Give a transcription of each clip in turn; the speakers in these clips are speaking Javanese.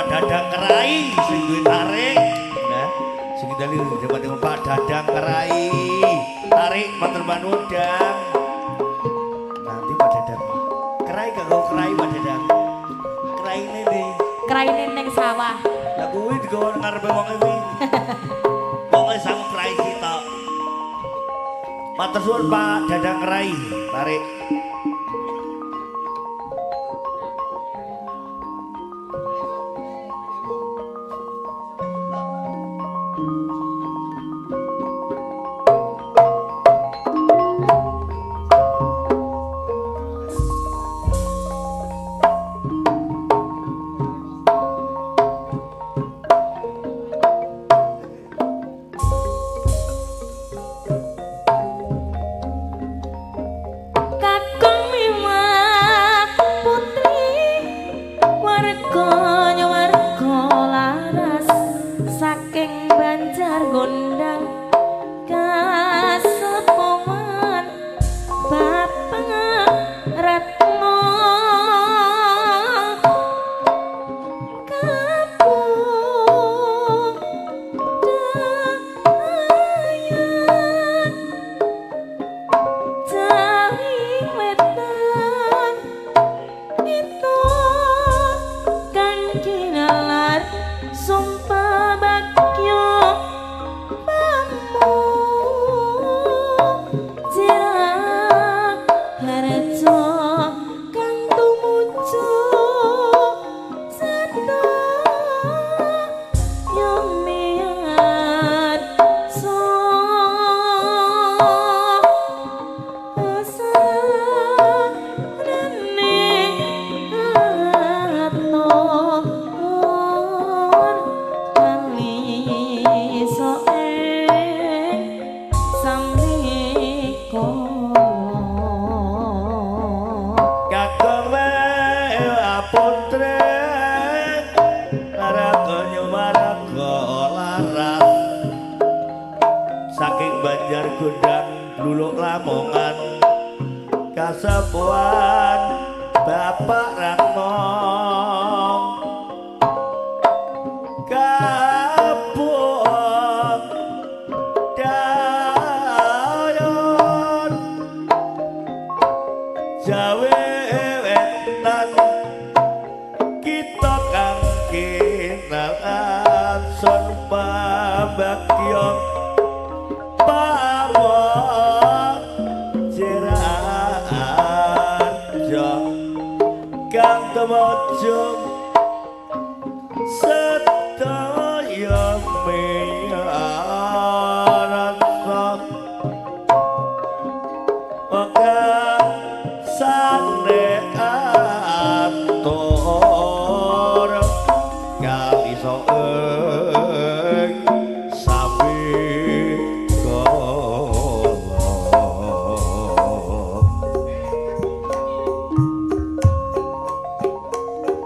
Pak Dadang Kerai sing duwe tarik. Nah, sing kendali depan Pak Dadang Kerai. Tarik matur nuwun Dang. Nanti Pak Dadang. Kerai gak kau kerai Pak Dadang. Keraine ndi? Keraine ning sawah. Lah kuwi digawa ngarepe wong kuwi. Pokoke sangu kerai sitok. Matur suwun Pak Dadang Kerai. Tarik.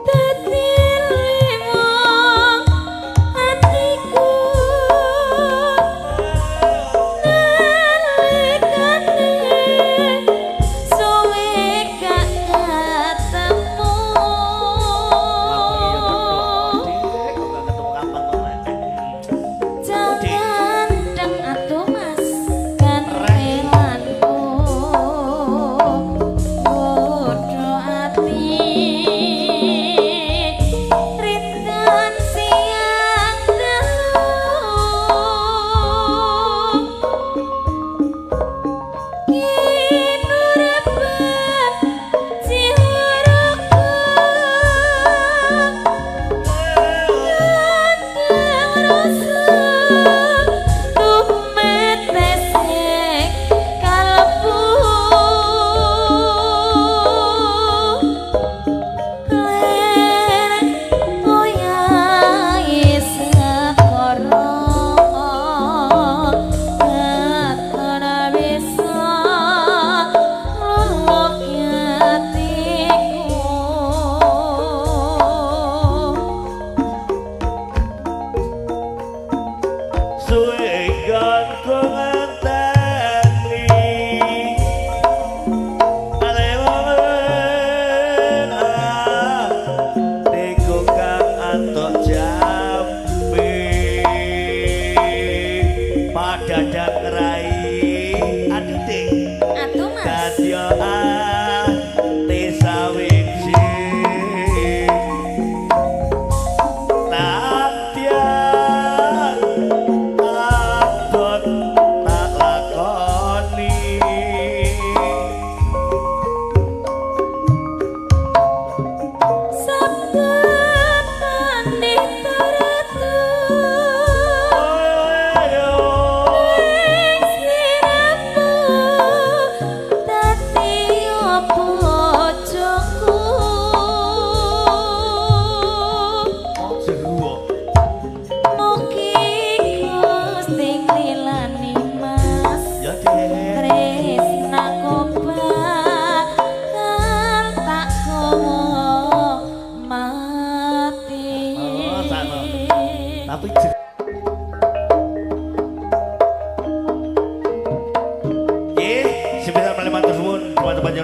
Dadi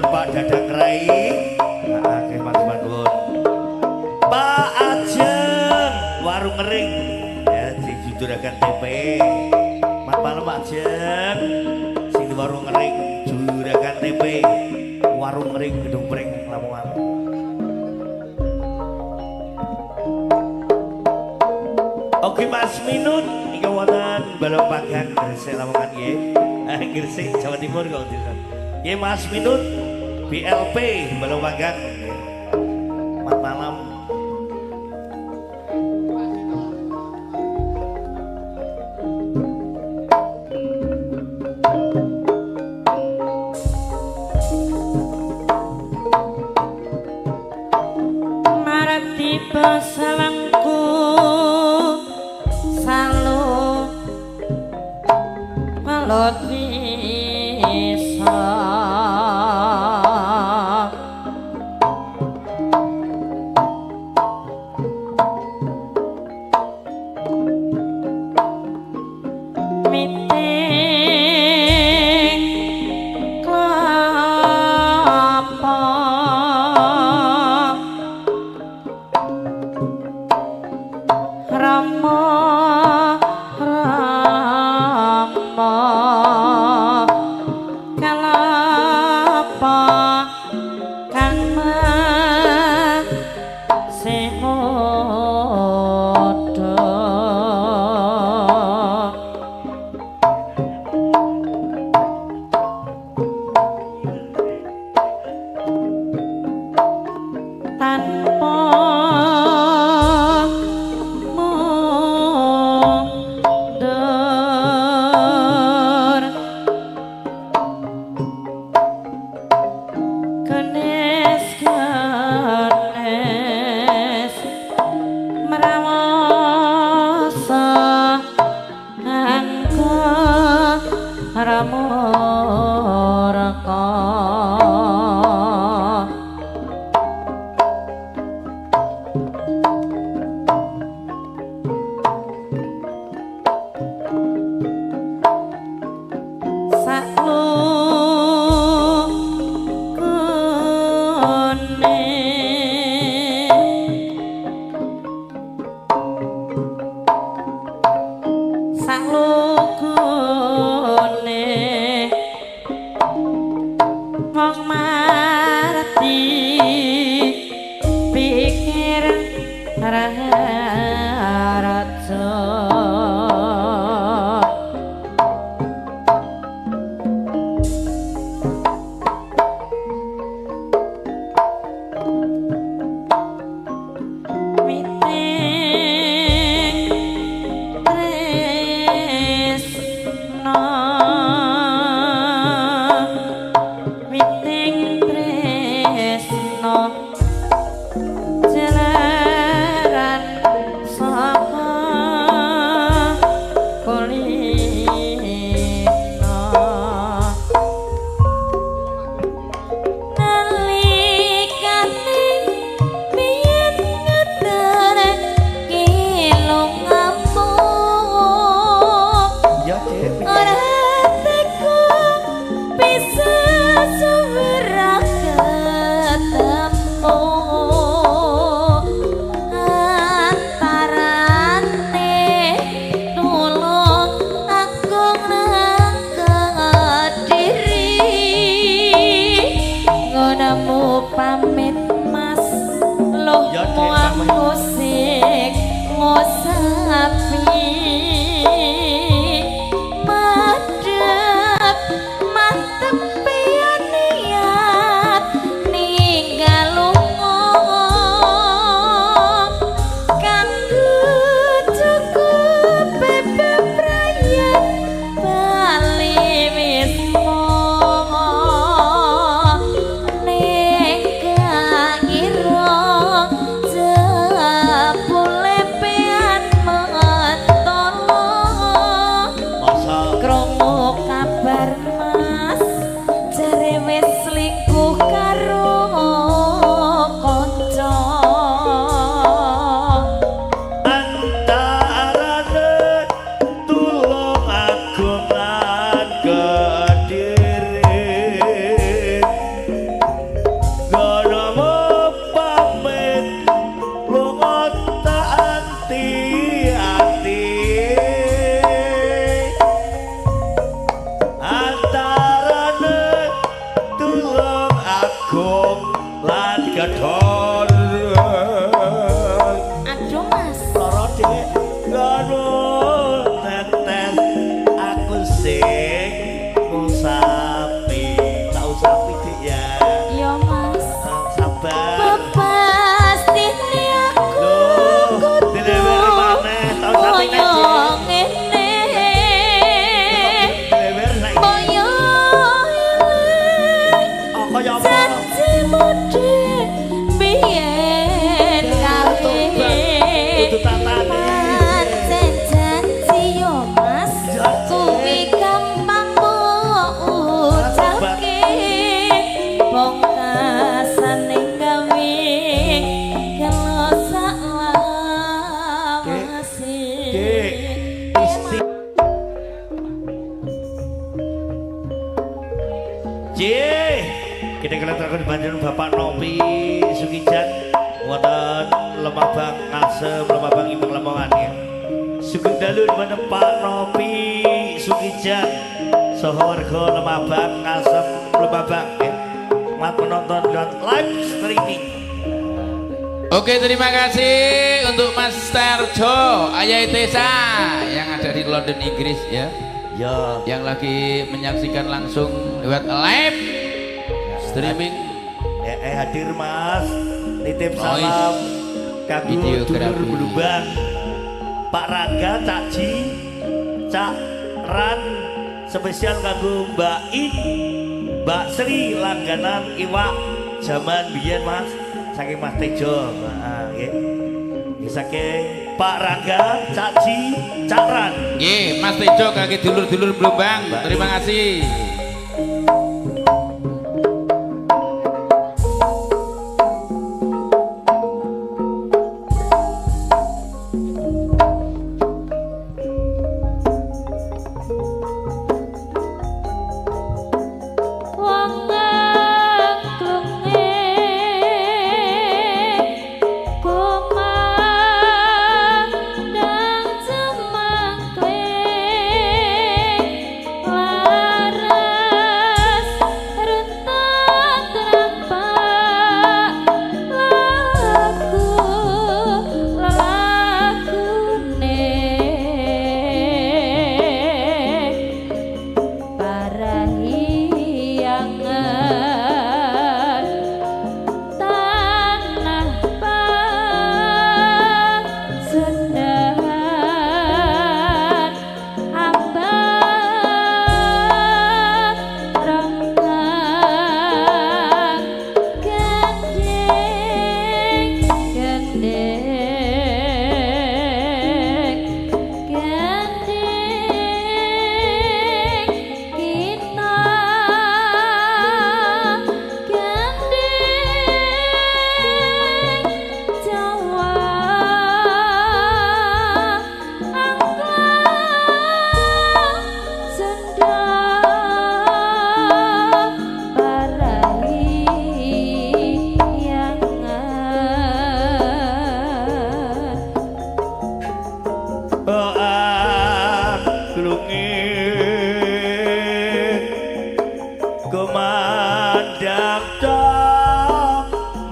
Nuwun Pak Dadang Rai. Nggih matur nuwun. Pak Ajeng Warung Ngering ya sing juragan tempe. Mat malam Pak Ajeng sing di Warung Ngering juragan tempe. Warung Ngering Gedung Pring Lamongan. Oke Mas Minut iki wonten Balong Pagang Gresik Lamongan nggih. Gresik Jawa Timur kok disen. Nggih Mas Minut BLP Balong Pagang. Mat malam. Marti peselengku salu malut bisa miting klapa Rama Rama kalapa kang masih muda tanpa mundur kenes kenes merawasa angka ramurka. Saklukune saklukune wong marti pikir raja. Miting tresna miting Agung lan Gedor. Aduh Mas. Loro Dik. Ngono tetes aku sing ngusapi. Tak usapi Dik ya. Iya Mas. Sabar. Pastine aku kudu dilewer maneh tak usapi nek Dik. Ngene. Dilewer saiki. Boyo Oh kaya apa? janjimu Dik biyen kae. Kudu tatane. Pancen janji yo Mas, kuwi gampang mbok ucapke. Pungkasane gawe gelo sak lawase. Dik, isti. Cie, kita kalian bantuan Bapak Nopi Sukijan wonten Lemabang Ngasem, Lemabang Ibang Lamongan ya. Sugeng dalu wonten Pak Nopi Sukijan saha warga Lemabang Ngasem, Lemabang ya. Mat menonton lewat live streaming. Oke, terima kasih untuk Mas Tarjo Ayah Tesa yang ada di London, Inggris ya. Ya. Yang lagi menyaksikan langsung lewat live streaming. Hadir Mas. Nitip Noise. salam kanggo dulur Videografi. Blubang. Pak Rangga, Cak Ji, Cak Ran, spesial kanggo Mbak In, Mbak Sri langganan iwak jaman biyen Mas, saking Mas Tejo. Heeh, nggih. Nggih saking Pak Rangga, Cak Ji, Cak Ran. Nggih, Mas Tejo kaki dulur-dulur Blumbang. Terima kasih. Wong ngklunge kumandhang cemangkling laras runtut rampak lagu lelakune parahiyangan tanah Pasundan ambar rongkang gending gending gending kita gending Jawa angklung Sunda parahiyangan. Aglunge kumandhang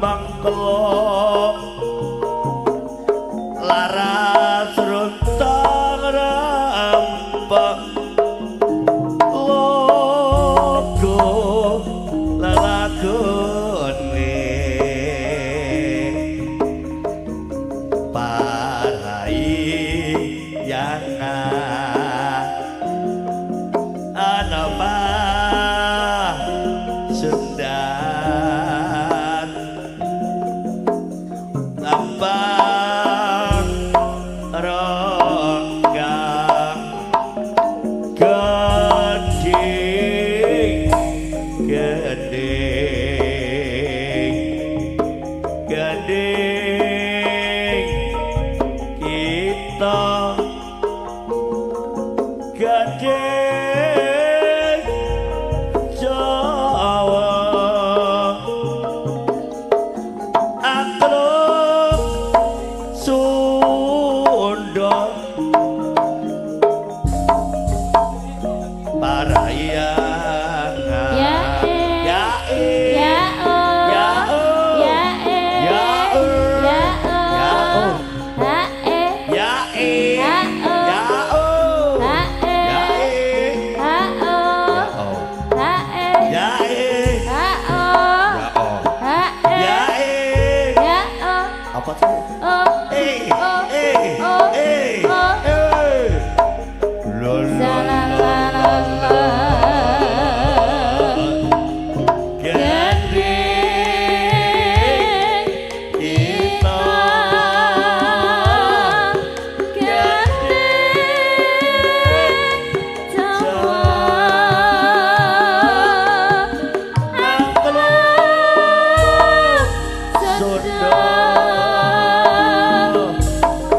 mangkelong laras runtang rempek logo lelagone parahiyangan ana Pasundan. Apa tuh? Oh, Eh, oh, eh, oh, eh, oh. eh. La, la, La la la la la. Gending kita Gending Jawa angklung Sunda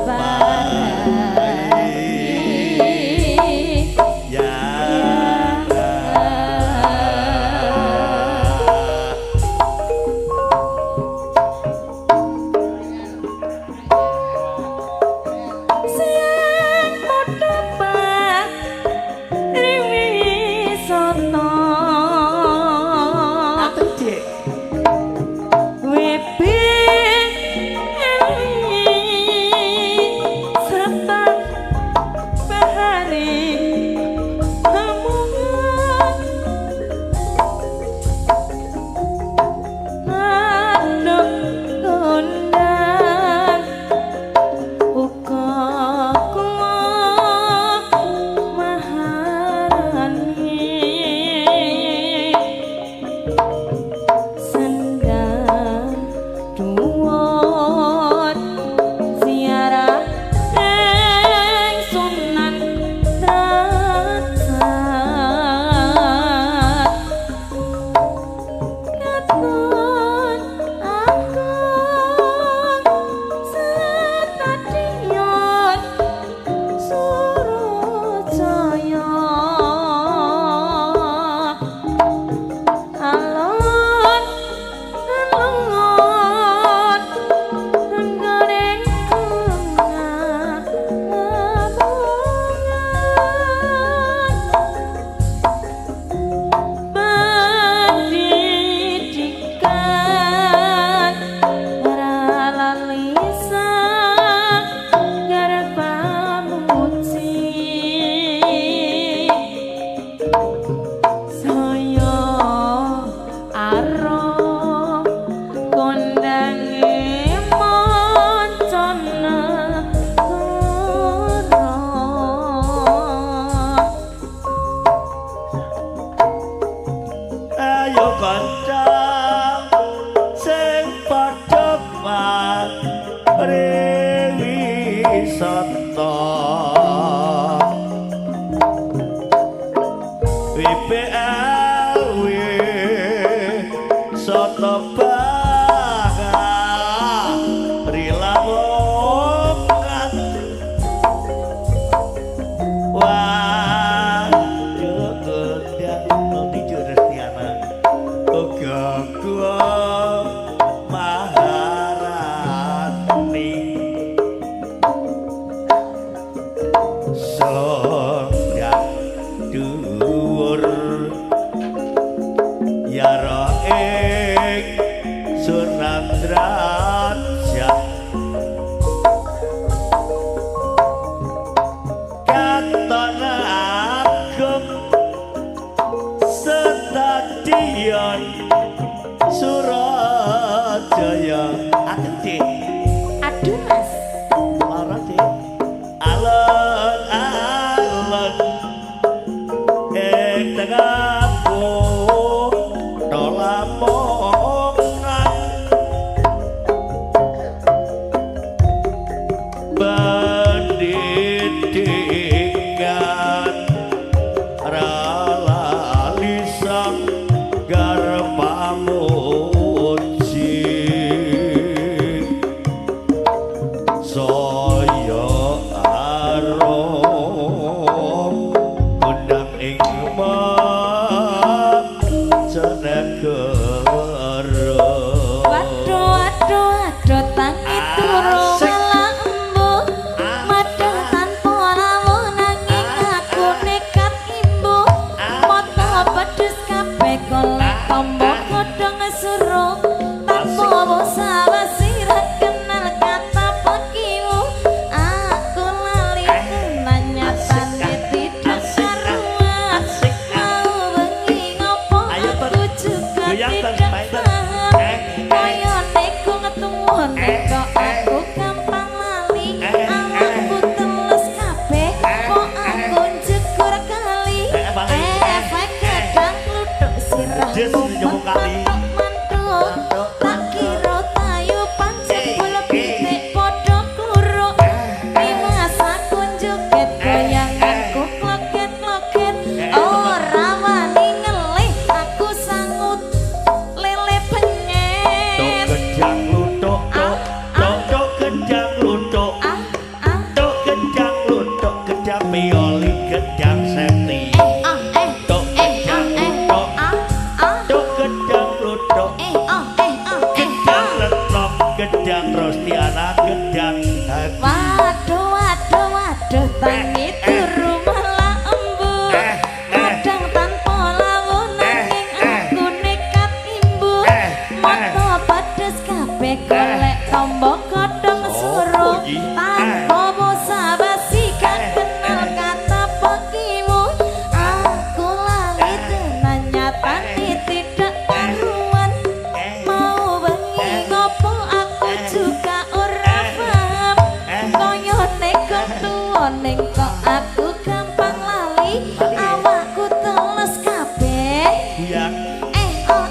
Barai. Ya. Sing padha pariwisata. Atuh, Dik. WBLI serta bahari Lamongan manuk kondang uga kula maharani sendang dhuwur ziarah ing Sunan Drajat katon agung setadion Surajaya alon alon nenggone Lamongan pendidikan ora lali sanggar pamuji saya aro kondange mancanegara. Ayo kanca sing padha pariwisata WPLW Soto Bahari Lamongan. Waduh, gondang nanti Restiana uga gua maharani sondang dhuwur yara ing Sunan Drajat katon agung stadion Surajaya. Aduh, Dik. Aduh Mas. Lara, Dik. Alon-alon ing tengah kutha Lamongan pendidikan ra lali sanggar pamuji saya arum kondang ing mancanegara. Waduh waduh waduh tangi turu Asik. malah embuh madang tanpa rawuh nanging aku nekat imbuh mata pedus kabeh golek tombo godhong suruh tanpa basa-basi ra kenal kata pekiwu aku lali tenan nyatane tidak karuan Asik. mau bengi ngopo Ayo, Ton. aku juga Goyang, Ton. tidak Main, Ton. paham Eh, eh. kaya neko ngetuwon Eh, kok eh. Pedes nyemuk kali. Mantuk tak kira tayu pancebul pitik padha kluruk. Tiwas aku joget goyanganku kloget-kloget. Ora wani ngelih aku sangut lele penyet. Tok gedang lutuk tok tok tok gedang lutuk. Tok gedang lutuk gedang pioli gedang septi. Tok gedang lutuk tok gedang lutuk gedang lentok gedang Rostiana gedang hati. Waduh waduh waduh tangi turu malah embu. Kadang tanpa lawuh nanging aku nekat imbu. Mata pedes kabeh golek tombo godhong suruh. Tanpa basa-basi gak kenal kata pekimu. Aku lali tenan nyatane tidak karuan. Mau bengi ngopo aku juga ora paham. Koyone kok tuwa ning kok aku gampang lali. Awakku teles kabeh. Guyang. Eh oh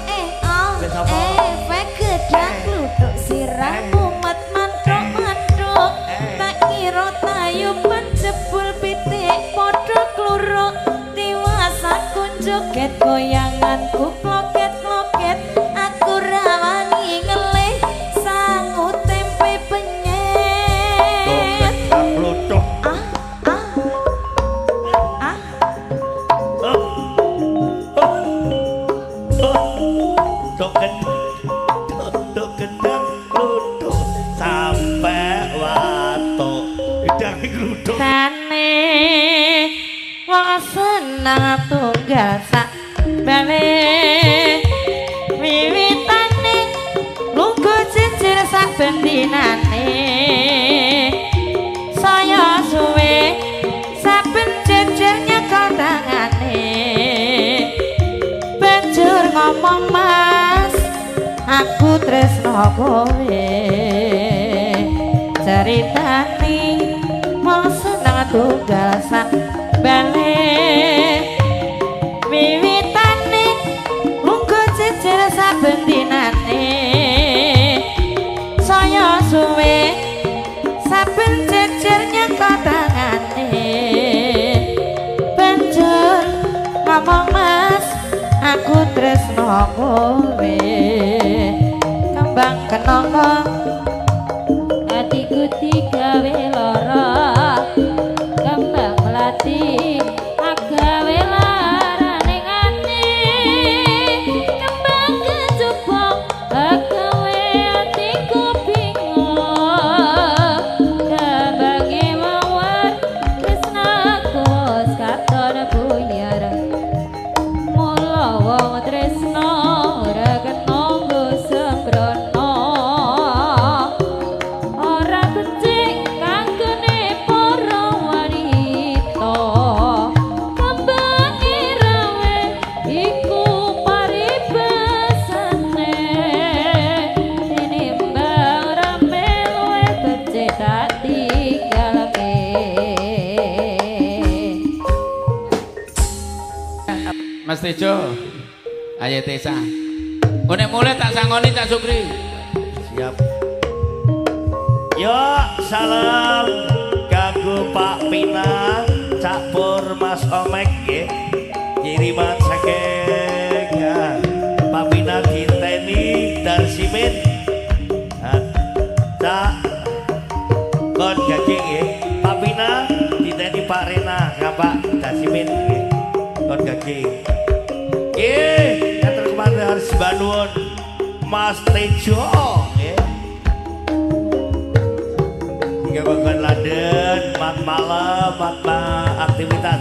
Wis apa? Efek gedang kluthuk sirah mumet manthuk manthuk. Tak kira tayuban jebul pitik padha kluruk. Tiwas aku joget goyanganku kloget-kloget. Aku ra wani ngelih sangu tempe Tok penyet. gedang lutuk. Ah ah ah. Tok gedang kluthuk sampai watuk. Gedang kluthuk. Tane wong seneng tunggal sak bale wiwitane lungguh jejer saben dinane saya suwe saben jejer nyekel tangane banjur ngomong mas aku tresno kowe ceritane wong seneng tunggal sak bale wiwitane lungguh jejer saben dinane saya suwe saben jejer nyekel tangane banjur ngomong mas aku tresno kowe kembang kenanga Atiku digawe lara kembang melati agawe lara ning ati kembang kecubung agawe atiku bingung kembange mawar tresnaku wis katon buyar mula wong tresna ora kena nggo sembrono ora becik kanggone para wanita kembange rawe iku paribasane tinimbang rame luwih becik tak tinggalke. Mas Tejo, ayo Tesa. Oh nek mulai tak sangoni Cak Sukri. Siap. Yo, salam kanggo Pak Pina, Cak Pur, Mas Omek nggih. Kiriman saking ya, Pak Pina Ginteni Darsimin. Nah, Cak Kon Gajing nggih. Pak Pina diteni Pak Rena, Pak Darsimin nggih. Kon Gajing. Nggih, katur kemana harus banuwun Mas Tejo nggih. Tiga bagian London, mat malam, mat aktivitas.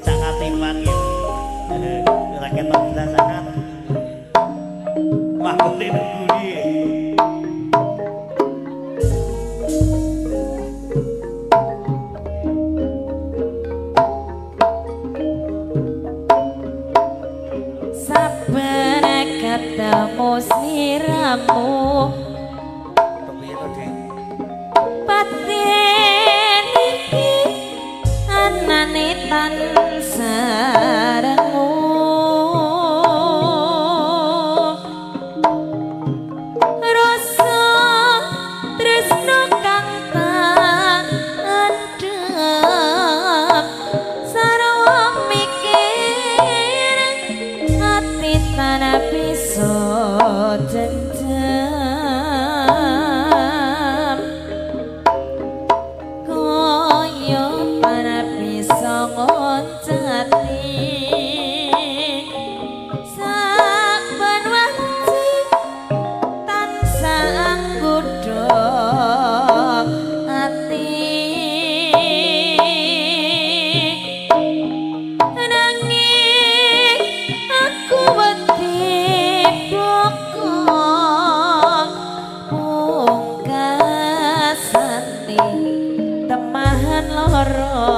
Cak Atiman gitu. Rakyat jelas sangat. Mahkota nunggu dia. Saben ketemu siramu kangen sarengmu rasa tresno kang tak endhem sarwa mikir ati tanah bisa jenjem kaya tanah bisa ngoncati saben wanci tansah nggodha ati nanging aku wedi bokong pungkasane temahan lara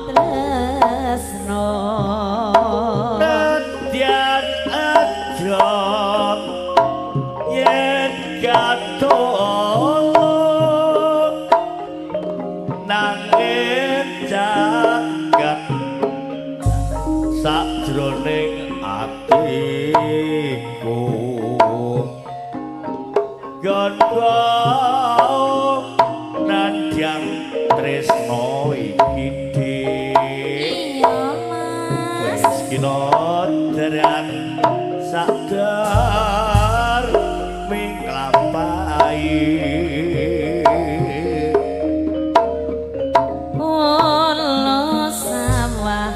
tresno. Nadyan aja yen katon nanging jagat sajroning atiku gongo nandhyang tresno iki dik. Iya Mas. Wis kinodran sadar minglampahi Ulo sawah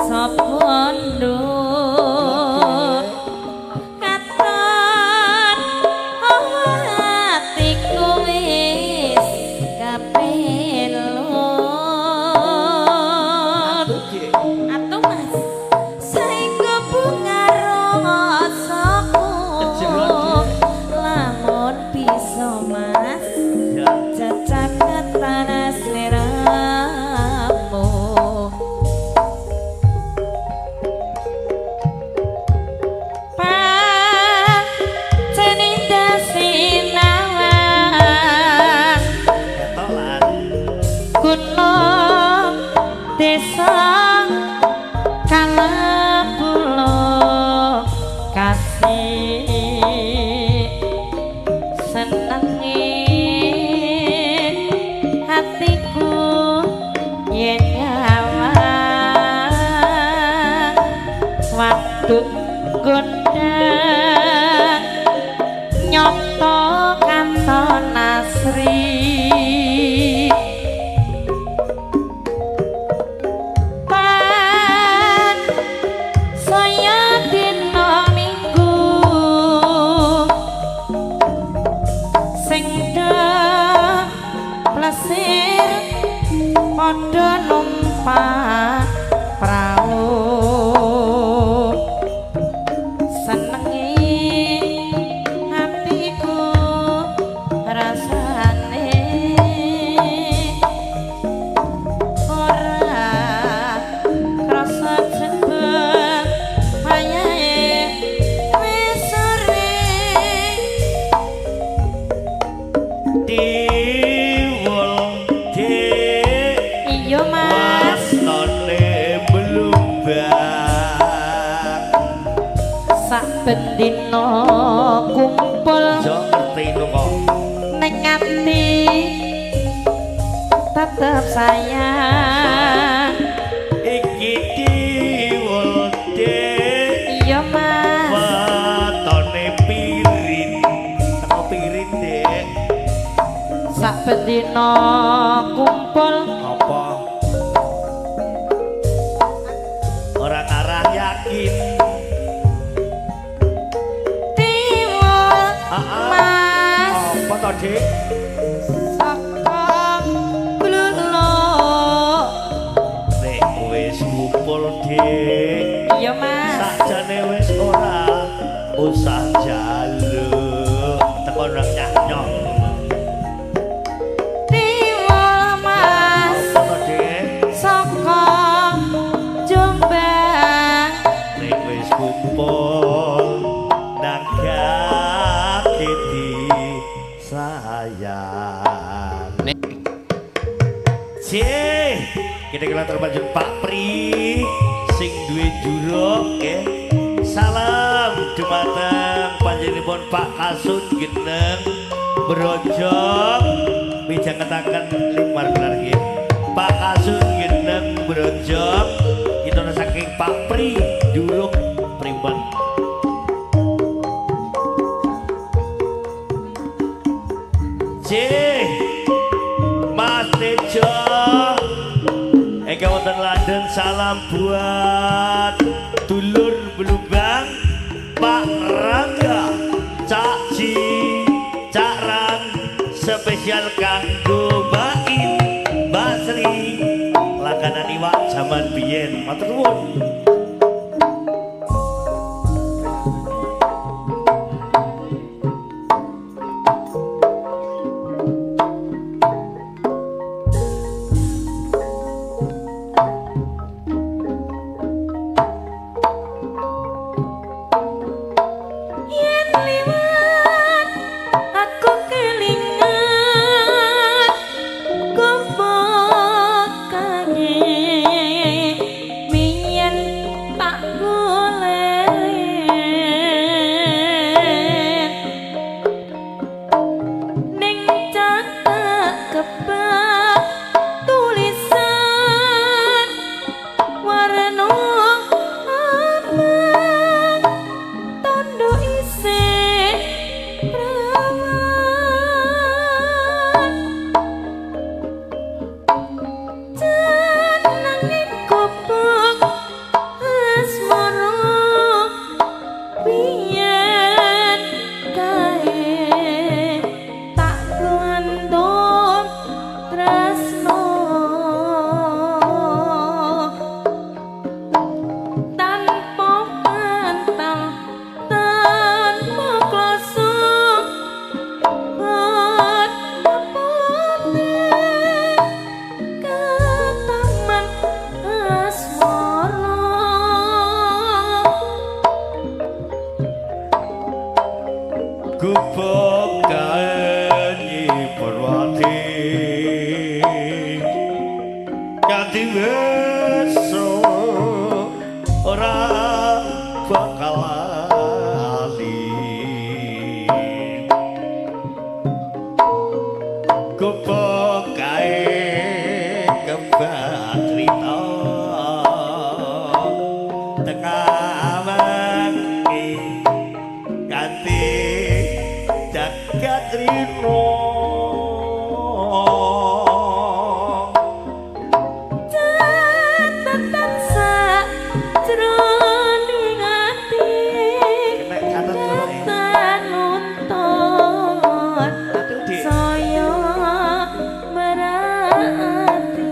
sapa ndut katon atiku wis kapelut. Atuh Mas saengga bunga rasaku lamun bisa Mas cacaket tanah sliramu. Paceninda sinawang Ketolan gunung desa kalapulo kasih senengi hatiku yen nyawang waduk gondang nyoto kanton asri pan saya dina minggu sing do plesir padha numpak prau senengi hatiku rasane ora krasa jebul wayahe wis sore. Tiwul dik Iya Mas. wastane blumbang Saben dina kumpul Jo ngerti lho kok ning ati tetep sayang. Iki tiwul dik Iya Mas. wetone pirin teko pirin dik Saben dina kumpul apa ora ngarah yakin tiwul Ah, ah. Mas apa to dik saka bluluk. Nek wis kumpul dik Iya Mas. sakjane wis ora usah njaluk teko nang nyah-nyoh Tiwul Mas apa to dik saka Jombang nek wis kumpul nang gakiti sayang. Cih. Kita kula terpanjang Pak Pri sing duwe juruk nggih. Salam dumateng panjenenganipun Pak Kasun Geneng Bronjong mijangetaken limar gelar nggih. Pak Kasun Geneng Bronjong kita saking Pak Pri Juruk Primbon. C Mas Tejo Eka wonten London, salam buat dulur Blubang Pak Rangga Cak Ji Cak Rang spesial kanggo Mbak In Mbak Sri langganan iwak jaman biyen. Matur nuwun. Yen liwat aku kelingan kumpulane miyen tak golek ning cakep kebak tulisan warna abang tondo isih prawan jenenge gubuk asmara biyen kae tak gandum tresno tanpa bantal tanpa kloso ke taman asmara. Gubuk kae Nyi Purwati kanthi besok ora bakal lali. Gubuk kae kebak crita tengah wengi kanthi jagat rino. Catatan sajroning ati Kena catet lho. Kanuntun saya merati.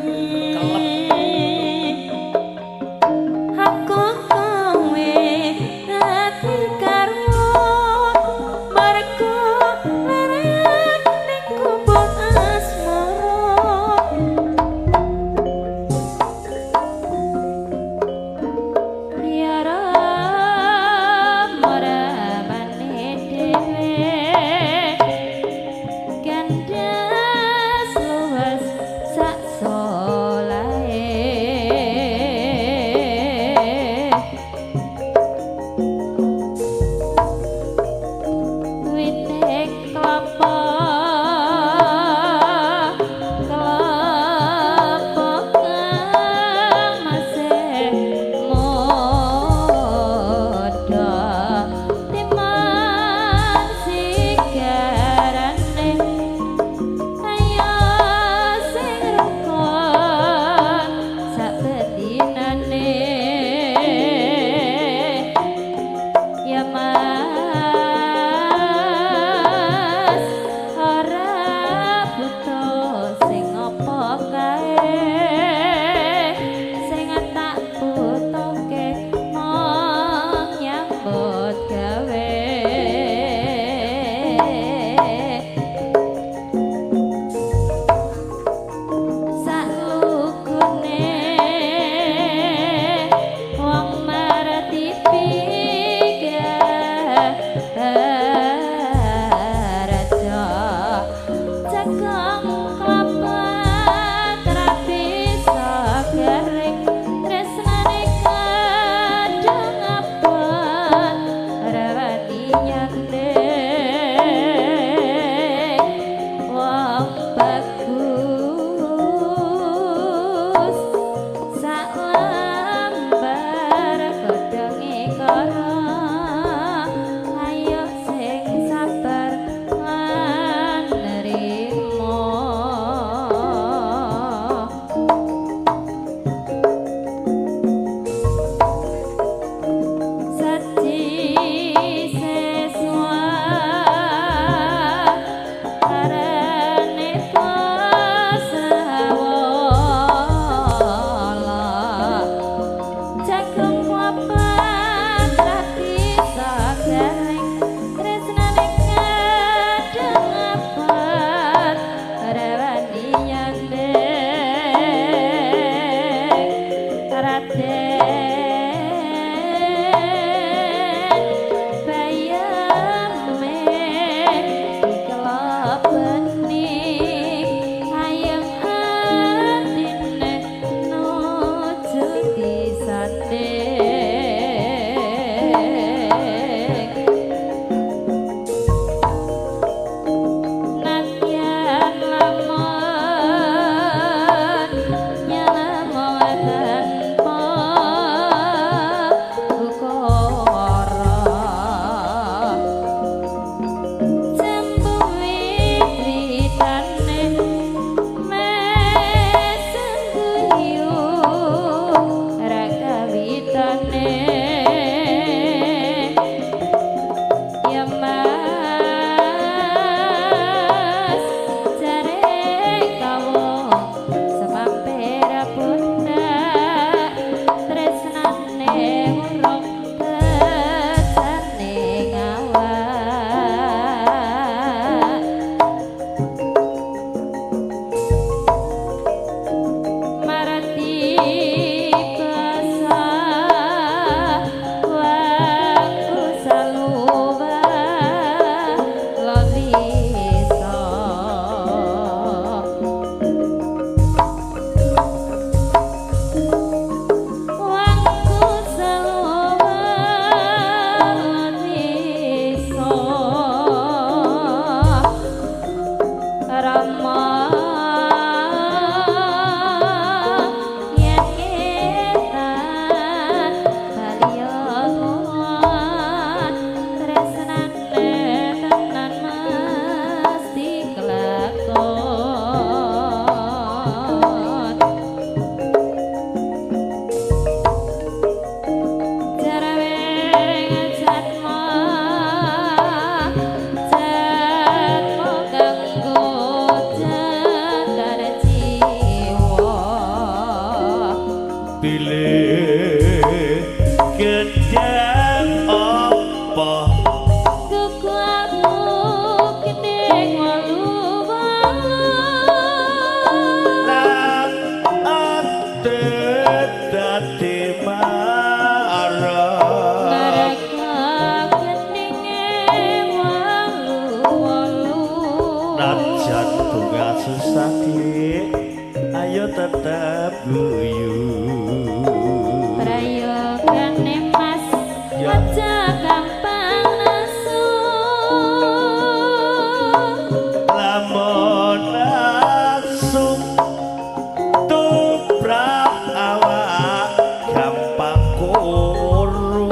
Bungkus sak lembar godhonge kara. Ayo sing sabar lan nerimo. Saji seswa arane pasawala. Jagung papat rati sagaring tresnane kadang abad rawani nyandeng Raden bayame dikelopeni ayem atine nuju disanding. Nadyan lamun nyelemong tanpa ukara. Jembu wit-witane mesem guyu ra kawitane. Ya Mas jare kawong semampir pundak tresnane urung becane ngawak. Marati basa waktu saluwa lolisa. Waktu saluwa lolisa. Rama yen ngetan bali ngulon tresnane tenan mesti kelakon. Jaraweng jatma jatma kanggo jatar jiwa. Pilih gedang apa Kuku aku gendeng wolu wolu. Nang ate dadi marah. Mereka gendenge wolu wolu. Najan bunga susah dik, ayo tetep guyu. Prayogane Mas Ya. aja gampang nesu. Lamun asu tumrap awak gampang kuru.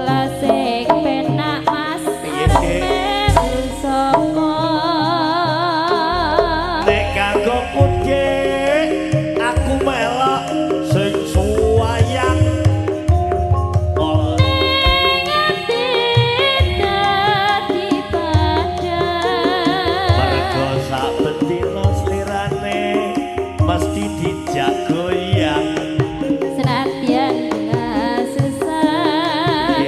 Lasik penak Mas Piye, arep Dik? melu sapa. Nek kanggo kudik aku melok sing suwayang. Oh, Ning ati dadi padhang. Mergo saben dina slirane mesti dijak goyang. Senadyan susah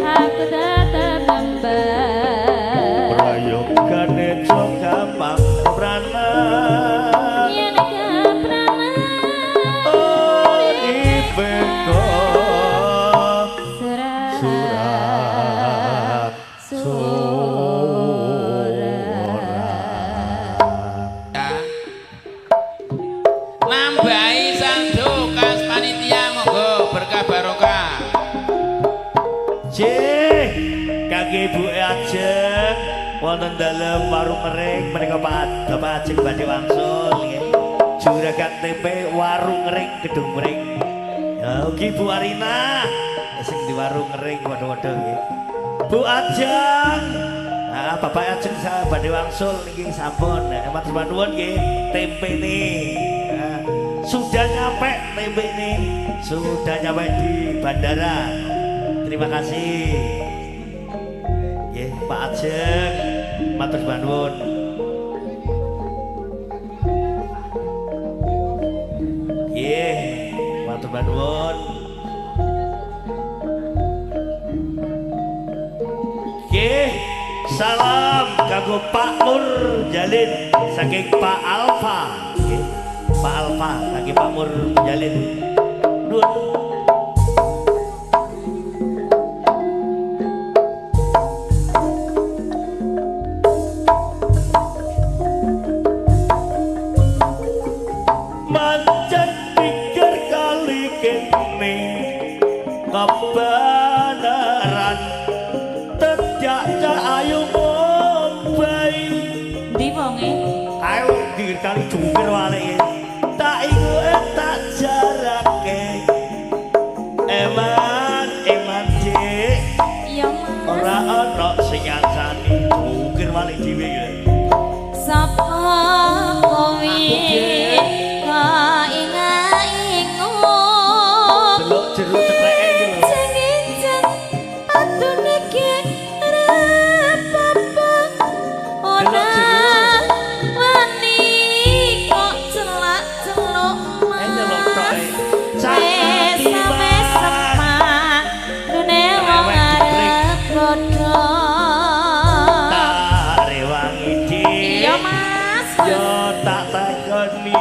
aku tetep tambah. Prayogane jo gampang pranan. Yen kepranan Uripe kok surat surat surat. Ya. Nambahi saldo kas panitia monggo berkah barokah. Cih, kangge Ibu Ajeng wonten dalem warung mering menika Pak Bapak Ajeng badhe wangsul nggih. Juragan Tempe Warung Ring Gedung Ring. Ya ugi Bu Arina sing di Warung Ring padha-padha nggih. Bu Ajeng. Nah, Bapak Ajeng sa badhe wangsul niki sampun. Matur nuwun nggih tempene. Nah, sudah nyampe tempe ini, sudah nyampe di bandara. Terima kasih. Nggih, Pak Ajeng, matur nuwun. Nggih, matur nuwun. Nggih, salam kanggo Pak Mur Jalin saking Pak Alfa. Nggih, Pak Alfa saking Pak Mur Jalin. Nuwun. Mancen pikir kali kene kebenaran tejak cak ayu mumbai. Ndi wonge? Ayo pinggir kali jungkir walike. Tak iku tak jarake. Eman eman dik. Iya, Mas. Ora ana sing ngancani jungkir walik dhewe ya. Sapa kowe kok inga-ingu? Delok jero cekleke iki lho. Injeng-injeng atune ki repapa ora wani kok celak-celuk Eh nyelok tok Mas. e. Cak Wes dune wong arep bodho. Tak rewangi dik. Iya, Mas. Yo tak takoni.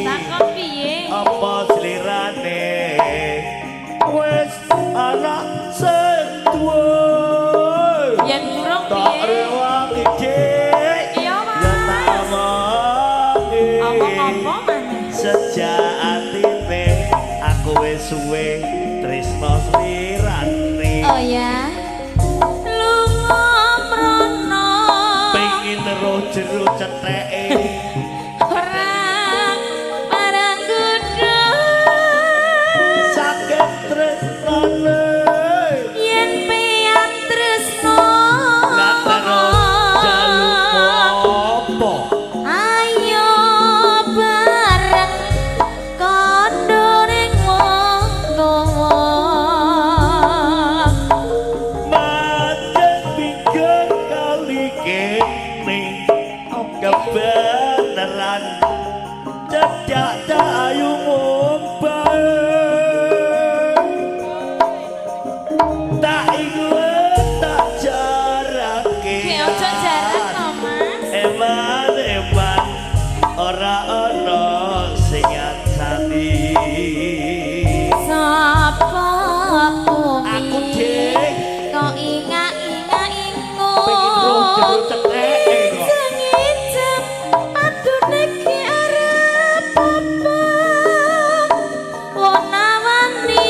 Takon piye? Apa slirane wis ana sing duwe? Yen durung Tak piye? rewangi dik. Iya, Mas. Yo tak omongi. Omong apa maneh? Sejak atine aku wis suwe tresno slirane. Oh ya. Lunga mrono. Pengin roh jero cetheke. Ora marang kudu. Sakit tresnane. Yen peyat tresno. Lah terus jaluk apa? Ayo bareng kondo ning wong tuwa. Macet pinggir kali kene kebenaran cedak ayu mumbai. Tak iku tak jarake. Ki ojo jarak to, Mas. Eman eman ora ana sing ngancani. Sapa kowe? Aku dik Kok inga-inga ingu. pengin roh jero cetheke kok. Injeng-injeng atune ki arep apa? Wona-wani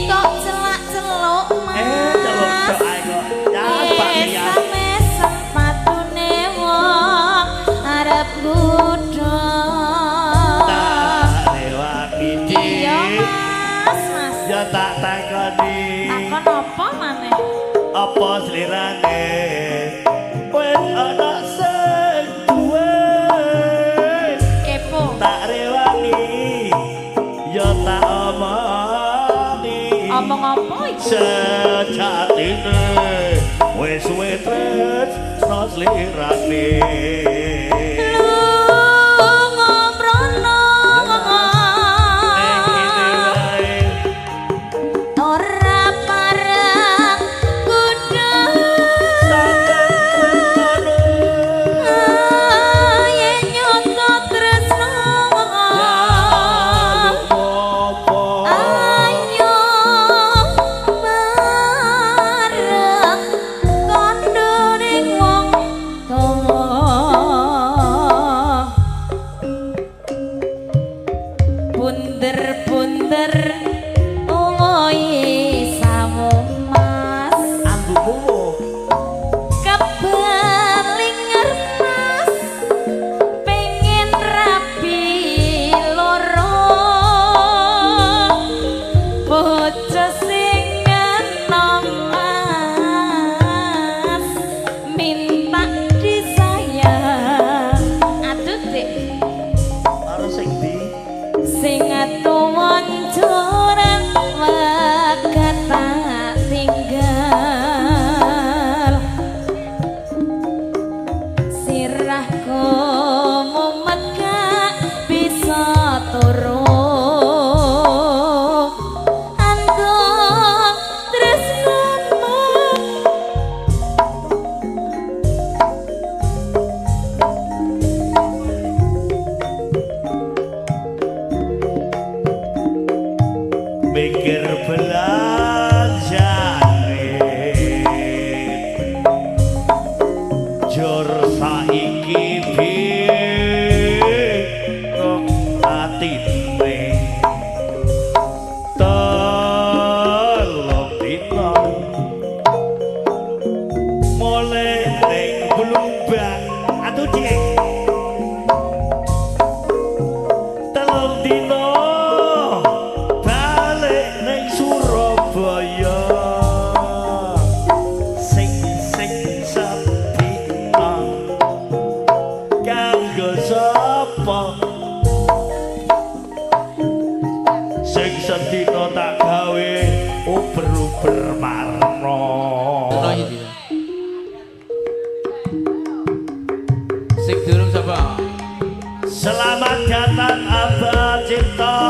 kok celak-celuk, Mas. Eh celok tok ae kok. Ya Pak ya. Mesem patune wong arep nggodha. Tak rewangi Iya, dik. Mas, Mas. Ya tak takoni. Takon apa maneh? Apa slirane wis ana sing duwe? Kepo. Tak rewangi ya tak omongi. Omong apa iki? Sejatine wis suwe tresno slirane. Lunga mrono. Ning kene wae Ora pareng kudu. sakit tresnane. Yen nyoto tresno. Jaluk apa? Ayo bareng kondo ning wong tuwa. Bunder-bunder uwohe sawo Mas. Ambumu Kebalinger Mas pengen rabi Mikir belanjane jor saiki bingung atine telung dina mulai ning Blumbang atuh dik telung dina balik ning Surabaya sing sing sedina kanggo sapa sing sedina tak gawe uber-uber marno. Sing durung sapa? Selamat datang Abah Cipto.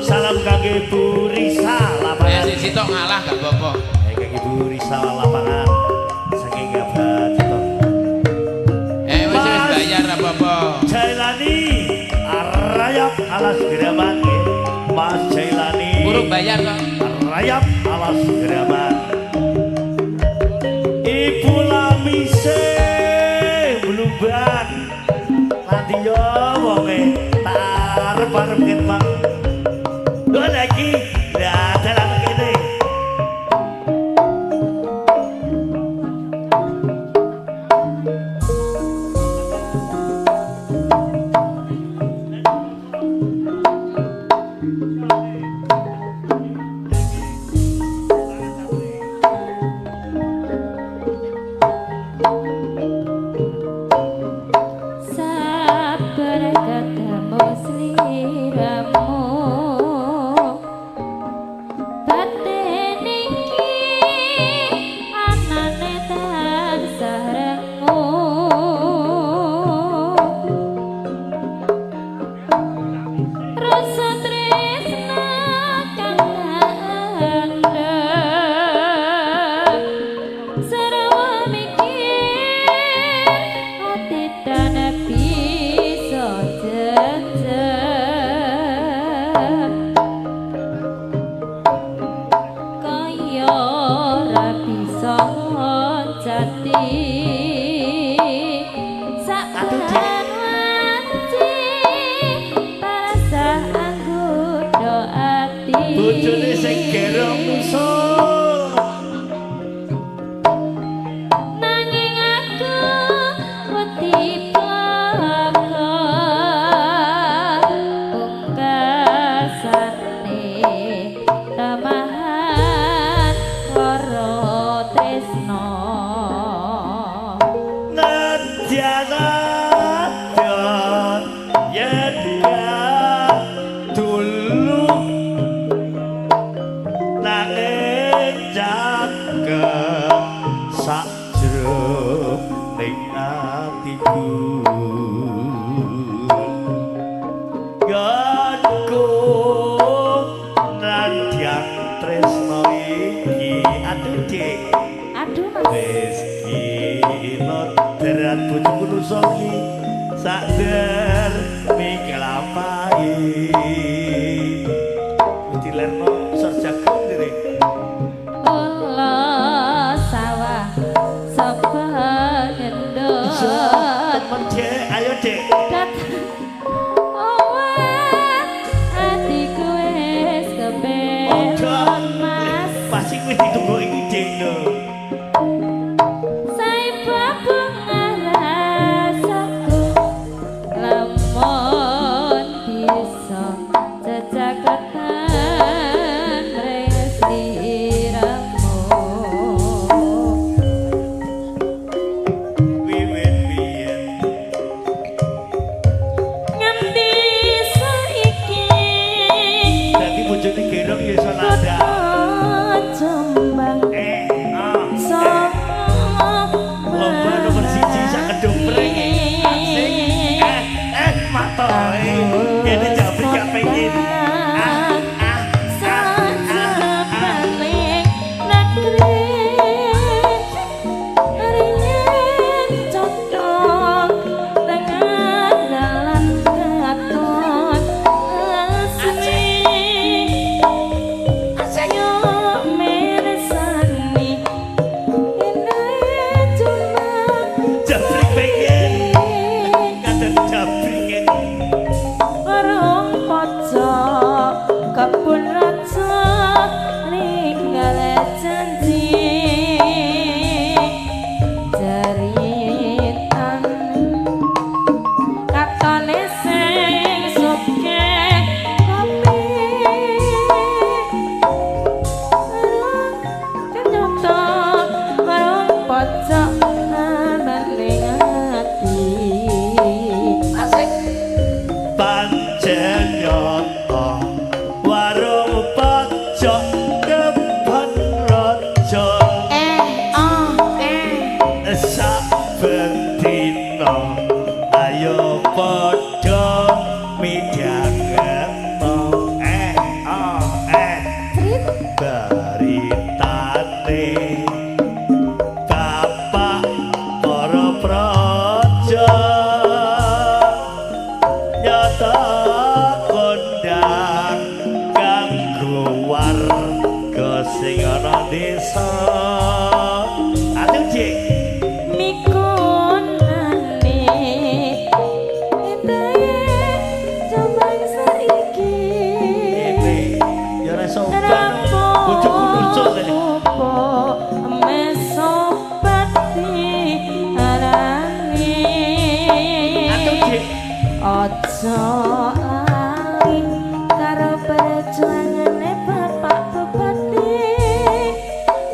Salam kangge Bu Risa lapangan. Sing sitok ngalah gak apa-apa. Kangge Bu Risa lapangan. Saking Abah Cipto. Wis wis bayar apa-apa. Jailani arayap alas geraman nggih. Mas Jailani. Burung bayar kok. Arayap alas geraman. Ibu Lamise Blumbang. Nanti yo wonge tak arep-arep ket mang. Lho lagi lah dalan kene. Sabar ketemu sliramu batin iki anane tansah rengu rasa tresna kang andhep serawa mikir ati tan bisa jejeg kaya ora bisa ngoncati saben wanci tansah anggoda ati Bojone sing gerong nusul. Nanging aku wedi plaka pungkasane tamahan lara tresna. Nadyan yen dulu nanging cakep sajroning atiku Ganku nadyan tresno iki aduh dik. Aduh Mas. Wis kino derat bojoku nusa iki sakder miklapai. Wis dilerno sor jagung dire. Ula sawah sapa ngendut Temen Dek, ayo Dek. Owah atiku wis keperon Mas. Pasti wis ditunggu iki Dek lho. Saipa bunga rasaku lamun bisa nyata warung pojok kebon raja saben dina ayo padha midhangeto beritane bapak para praja nyata kondang kanggo warga sing ana desa. Aduh Cik mikonane endahe jaman saiki ini ya ora iso udan bojoku nucul kene. Opo mesopati arani Aduh Cik aja lali karo perjuangane Bapak Bupati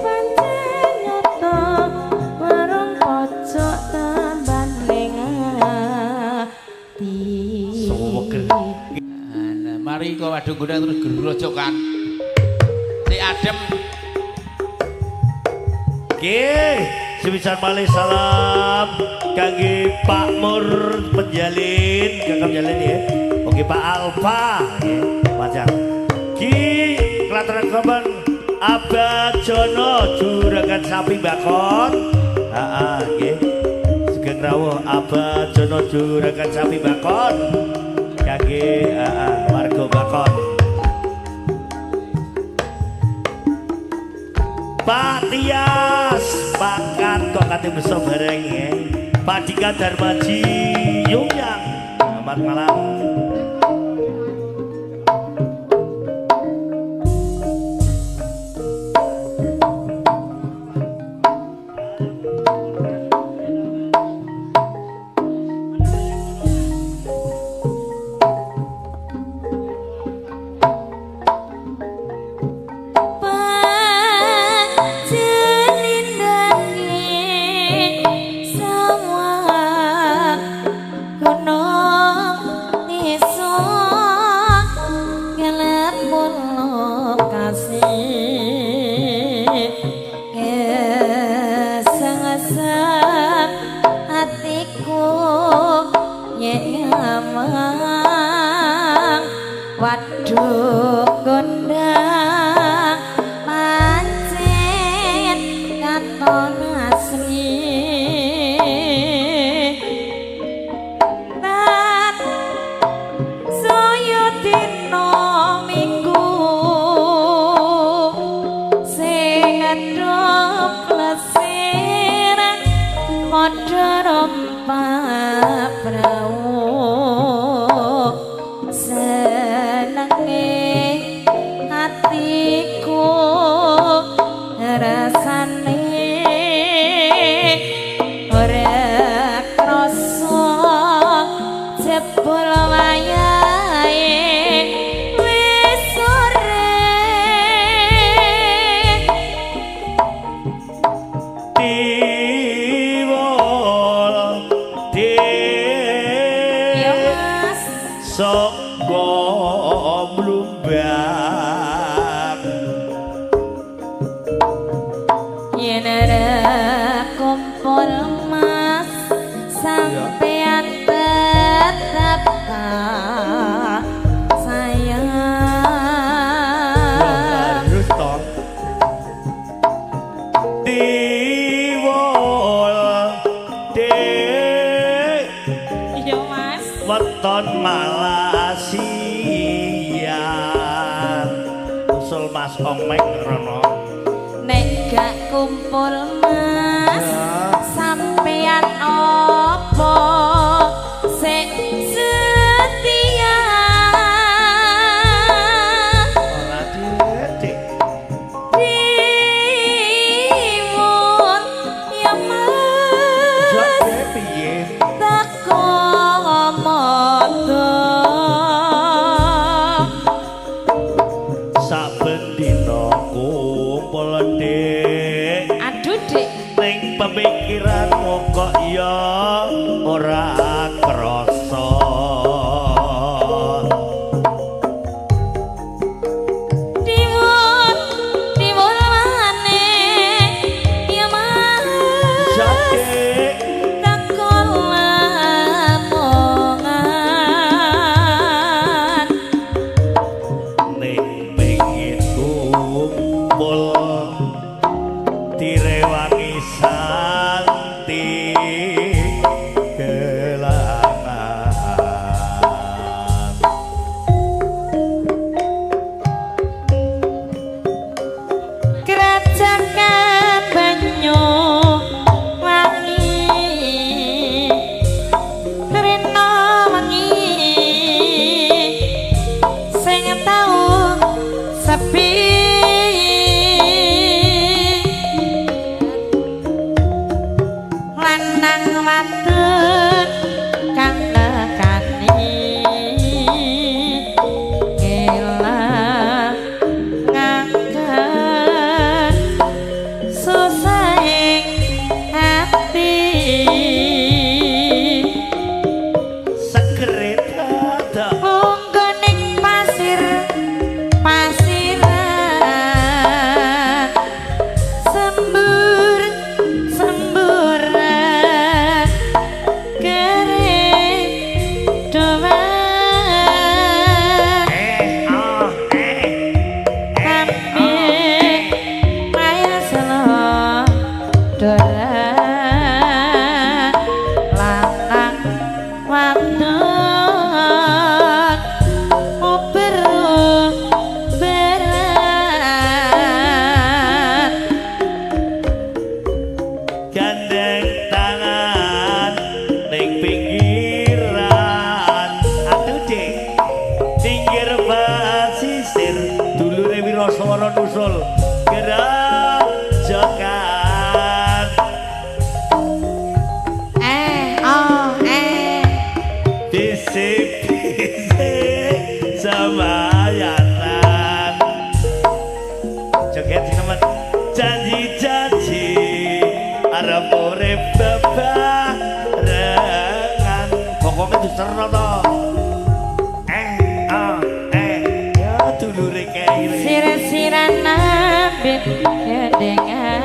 pancen nyata warung pojok tambane ati. Suweger. Alah, mari kok wadung gondang terus grojokan. Si adem. Nggih, sepisan malih salam kangge Pak Mur Penjalin, Kakang Penjalin ya. Oke Pak Alfa nggih, wajar. Ki Klatenan Kapan Abah Jono juragan sapi bakon. Heeh nggih. Sugeng rawuh Abah Jono juragan sapi bakon. Kangge heeh warga Bakon. Pak Tias, makan kok kate beso bareng ya. Pak Dika Darmaji Yongyang. Selamat malam. Panjelindange sawah gunung desa kelebon lokasi keseng-eseng atiku nyamang waduk gondang pancen katon asri tan saya dina minggu sing adop plesir padha rompak prau senenge atiku rasane ora krasa jebul wayahe wis sore. Tiwol Ya Mas saka mlumbang yen arep kumpul Mas sampean tetep tak sayang. Harus toh Tiwol Dik Iya Mas weton Malaysia usul Mas Omek rono nek gak kumpul Mas sampean opo sik setia ora Dik Timun ya Mas Jare piye teko moto saben dina kumpul Dik aduh Dik ning pemikiranmu kok ya ora krasa. Pesisir dulure Wiraswara nusul Grajagan. Bisi-bisi semayatan joget sing nemen janji-janji arep urip bebarengan pokoknya diserno to. Ya dulure kae Sira-sira nambit gendengan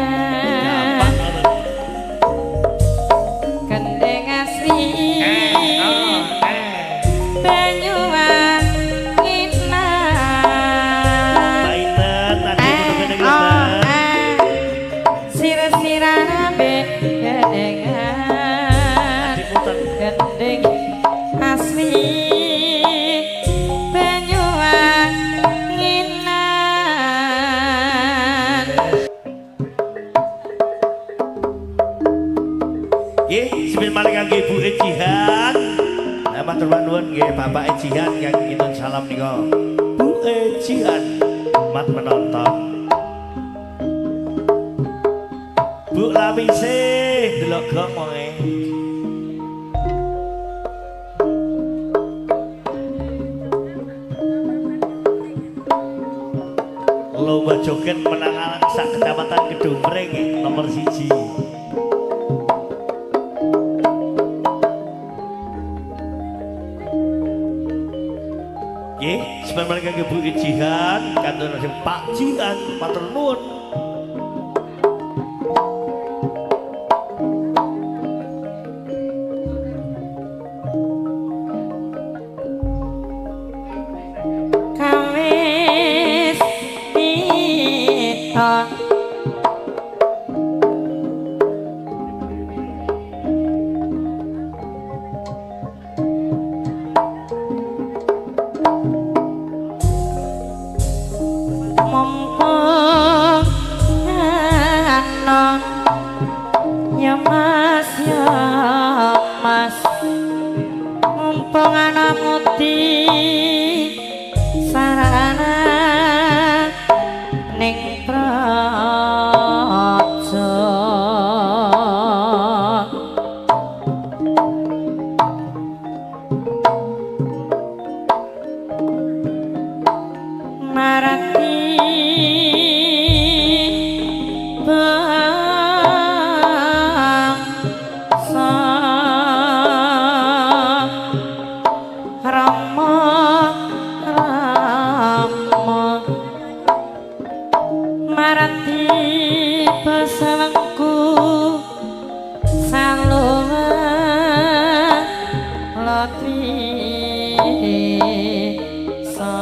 gendeng asli gendeng asli Banyuwanginan. Nggih, sepin malih kangge Ibu Ejihan. Nah, matur nuwun nggih Bapak Ejihan kang kinten salam nika. Bu Ejihan mat menonton. Bu Lamise delok gong wonge. Lomba joget menang sak kecamatan Kedungpring nomor 1. Nggih, sebenarnya kangge Bu Jihan, kantun Pak Jihan, matur nuwun. Kawis pita mumpung ana ya Mas, ya Mas, mumpung ana muti sarana ning praja. Marati bangsa Rama Rama marati pesawangku saluwa lotwi sa.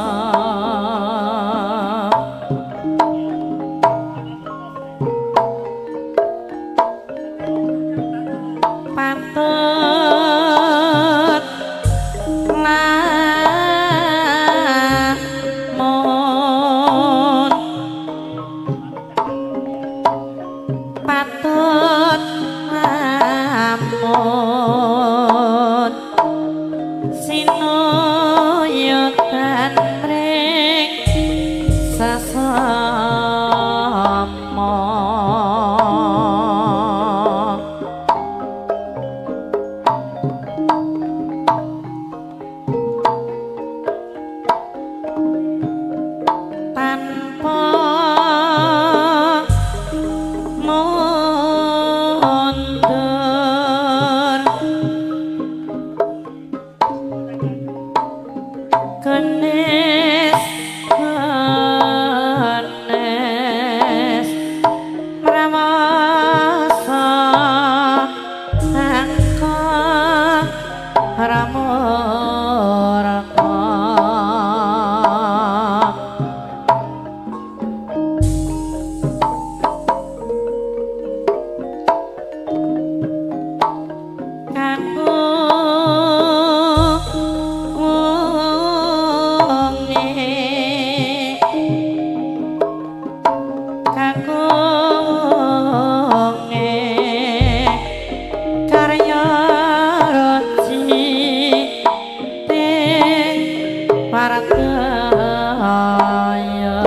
iya.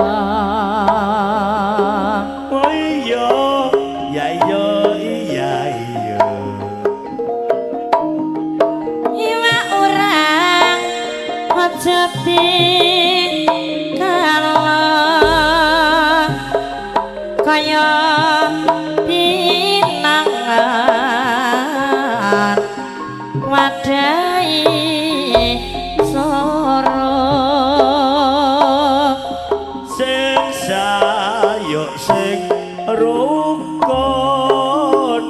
Oh iya, ya iya iya iya. Iwak urang aja dikalah kaya pinangan wadai soro Sing sayuk sing rukun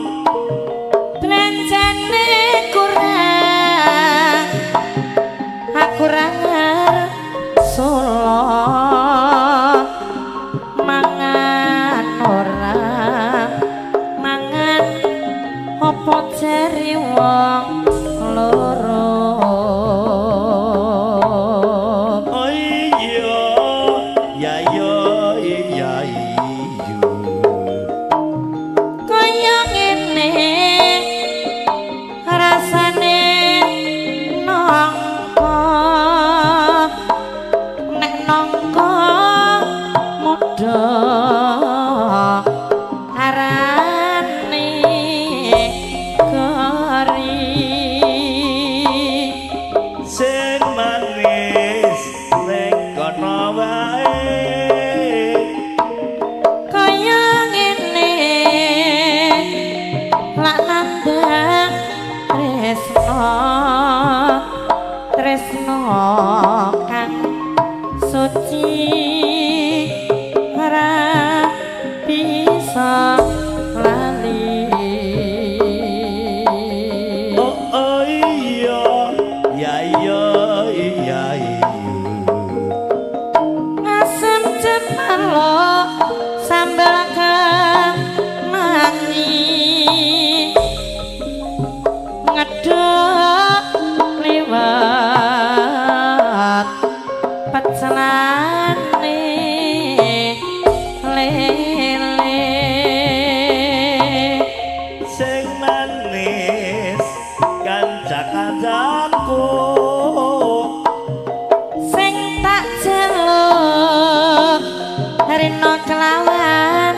belanjane kurang aku solo mangan ora mangan apa jare wong loro. Oh iya, ya iya iya iya. Kaya ngene rasane nangka nek nangka muda arane kori Sing manis ning kono wae. Kaya ngene lak nandang tresno tresno kang suci ora bisa lali. Oh, oh iya, ya iya iya iya. Asem cepalo sambal kemangi ngedok liwat pecelane lele. Sing manis kanca-kancaku sing tak jeluk rino kelawan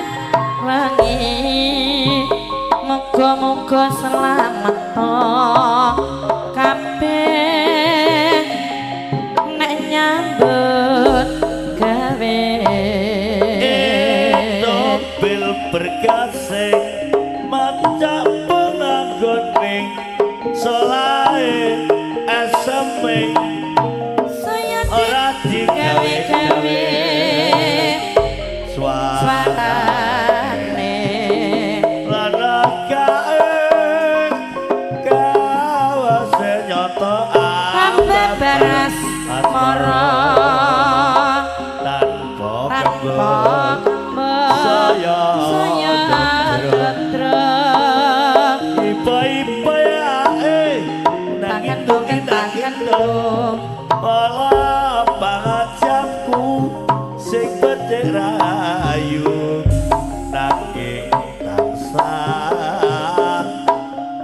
wengi muga-muga selamat kabeh nek nyambut gawe. Mobil berkasih macak penganggoning selae eseme saya ora digawe-gawe digawe-gawe suara suarane lan kae kawase nyata hamba baras mara tanpa tanpa kembang kembang saya saya tentrem. Ipa-ipa ae nanging Takendung takendung Ola pangajapku sing becik rayu nanging tansah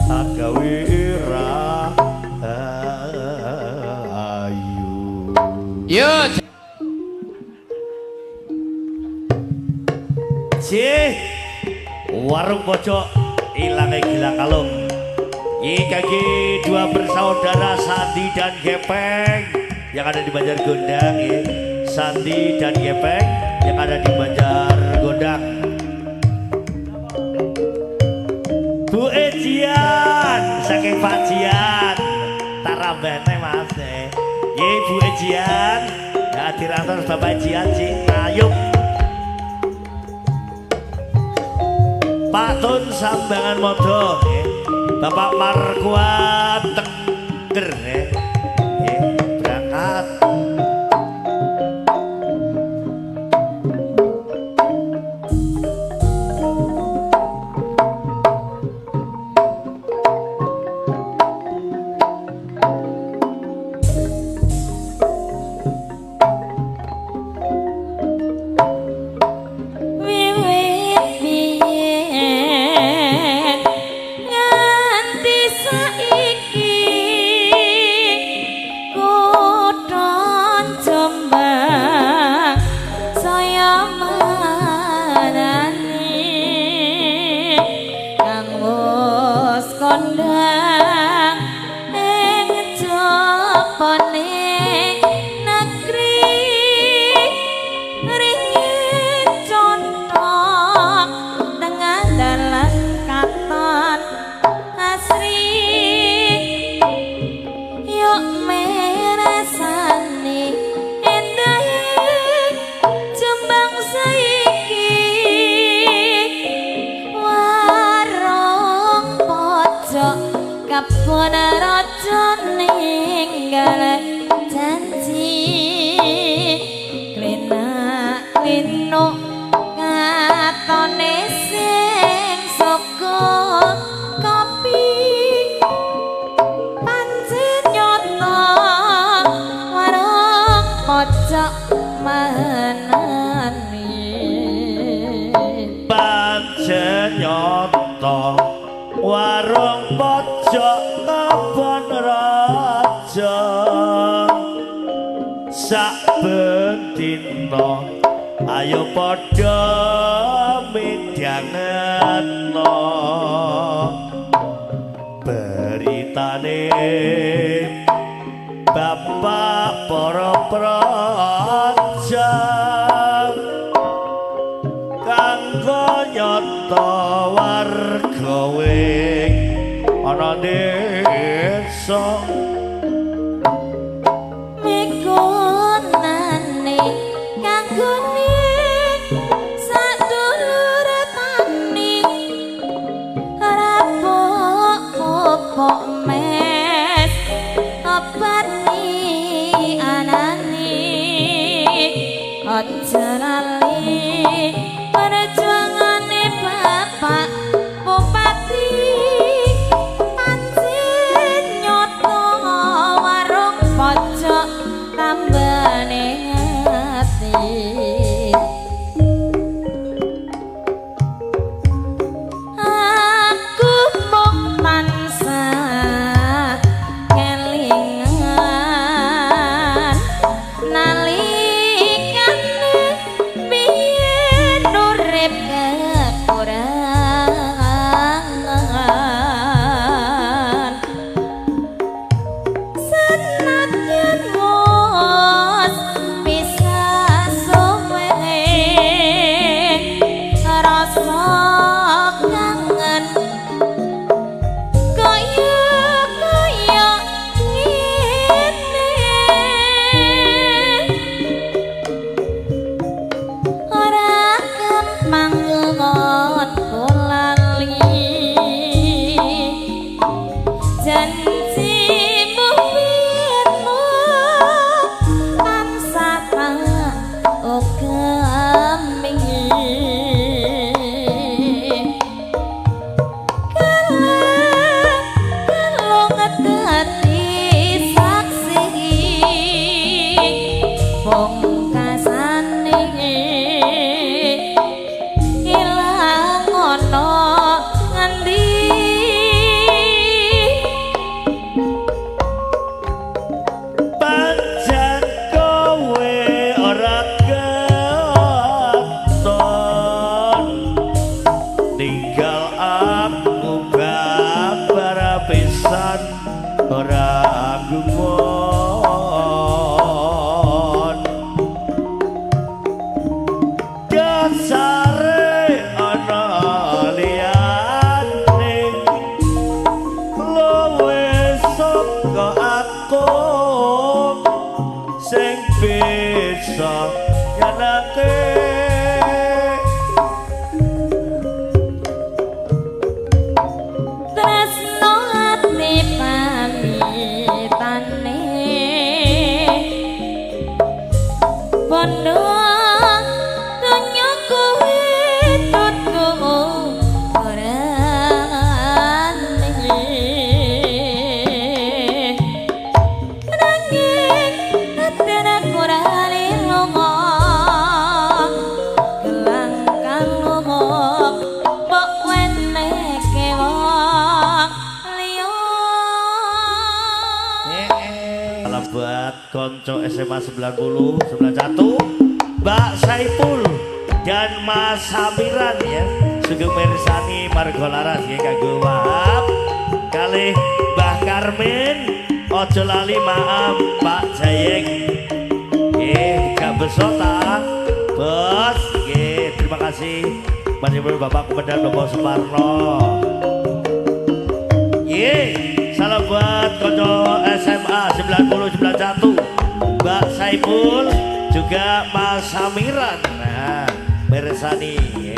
agawe rahayu. Yo Cih, warung pojok ilange gila kalung. Iki kaki dua bersaudara Sandi dan Gepeng yang ada di Banjar Gondang ya. Sandi dan Gepeng yang ada di Banjar Gondang. Bu Ejian saking Pak Jian tarambene Mas. Nggih Bu Ejian, ya dirantos Bapak Jian Cik Ayub. Pak Tun Sambangan Modo nggih. Bapak Markuat Teger nggih. Nggih, berangkat. Wiwit biyen nganti saiki. ninggal janji klenak klenuk katone sing saka kopi pancen nyoto warung pojok manani pancen nyoto warung pojok kebon raja saben dina ayo padha midhangetno beritane bapak para praja kanggo nyata warga wing ana desa migunane kanggone sadulur tani rabuk-buk mes obati anane aja lali perjuangane bapak bupati pancen nyoto warung pojok tambane ati aku mung tansah kelingan nalikane biyen urip kekurangan senadyan wis pisah suwe rasa kangen kaya kaya ngene ora gampang nggonku lali janjimu biyen tansah tak ugemi kalung dadi saksi pungkasane ilang ana ngendi. Pancen kowe ora keton ninggal aku babar pisan ora gumun dasare ana liyane luwe saka aku sing bisa nyenengke. Tresno ati pamitane bondo donya kuwi tutu orane nanging ati ora lunga gelang kalung mbok wenehke wong liya. Salam buat konco SMA 90 91 Mbak Saipul dan Mas Samiran ya. Sugeng mirsani marga laras nggih kanggo Wahab kalih Mbah Karmin aja lali maaf Pak Jayeng nggih gak besota bos nggih terima kasih panjenengan Bapak Komandan Bapak Suparno. Nggih, salam buat konco SMA 90 91 Mbak Saipul juga Mas Samiran. Nah, mirsani nggih.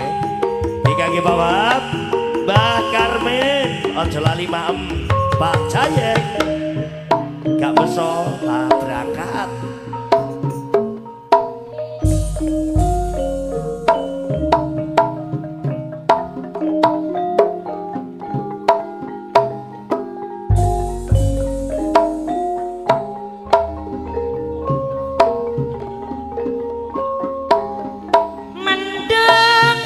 Iki kangge Pak Wahab, Mbah Karmin, aja lali maem Pak Jayeng. Gak beso lah berangkat. Mendung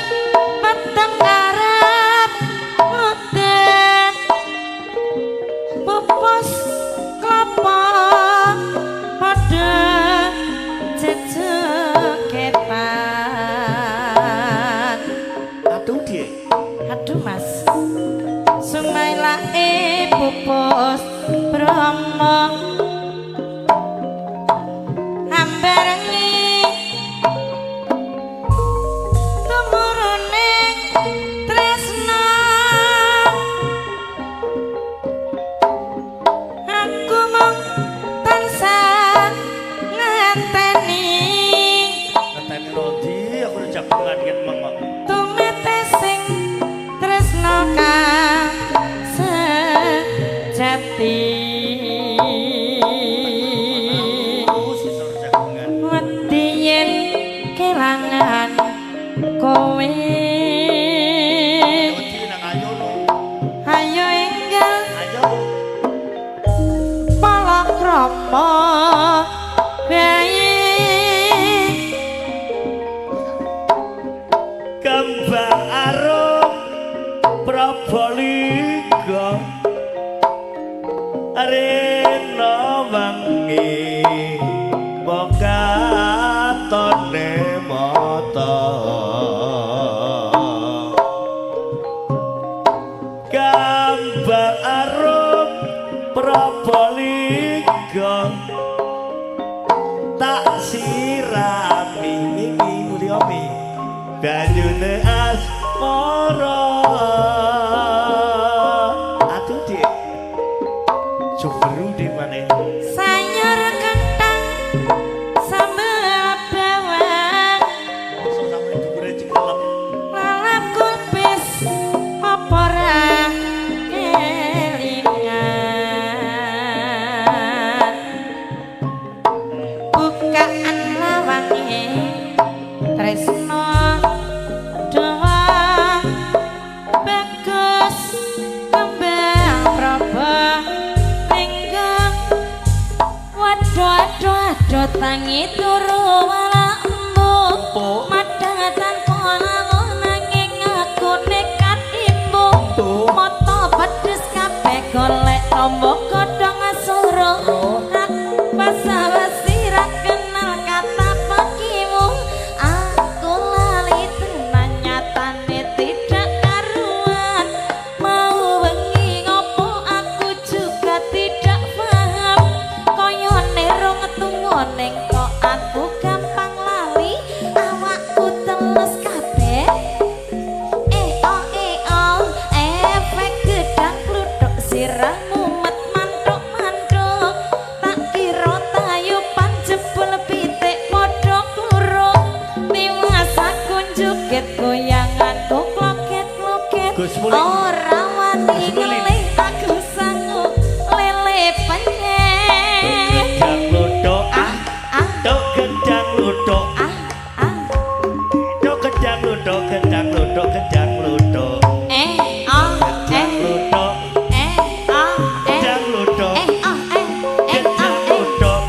peteng arep udan pupus klopo padha jejeketan. Aduh dia. Aduh Mas. Sumailake pupus bromo hambarengi tumuruning tresna. Aku mung tansah ngenteni Ngenteni rondi aku udah jagongan ket meng kok. tumete sing tresna sejati. Aku sisor jagongan. Wedi yen kelangan kowe. Wedi nang ayo no. Ayo enggal Ayo. palakrama bae. Kembang arum Probolinggo rena wengi mokatone mata. Kembang arum Probolinggo tak sirami mimi mulyomi banyune asmara. Aduh dik jumberu di maneh. Sayur kentang sambel bawang Mosok sampe dukure cekelem. lalap kulpis apa ra kelingan. Bukaan lawange tresno doa bagus kembang Probolinggo. Waduh aduh aduh tangi turu malah embung Empuk. madang tanpa lawuh nanging aku nekat imbung. Empuk. Moto pedes kabeh golek tombo godhong asura. Aku basa-basi ra kenal kata pakimu. Aku lali tenan nyatane tidak karuan. Mau wengi ngopo aku juga tidak paham. Koyone rong tuwa ning kok aku gampang lali. Awakku teles kabeh. Eh oh eh oh, efek gedang kluthuk sirah mumet mantuk-mantuk. Tak kira tayupan jebul pitik padha kluruk. Tiwas aku njoget goyanganku kloget-kloget. Gus Muling. Ora wani Gus Muling. ngelih aku sangu lele penyet. Gedang luduk ah, Ah tok gedang luduk, ah ah tok gedang luduk, gedang luduk, gedang luduk. eh oh Gedang eh luduk, eh oh eh gedang luduk, eh oh eh eh gedang oh eh. luduk.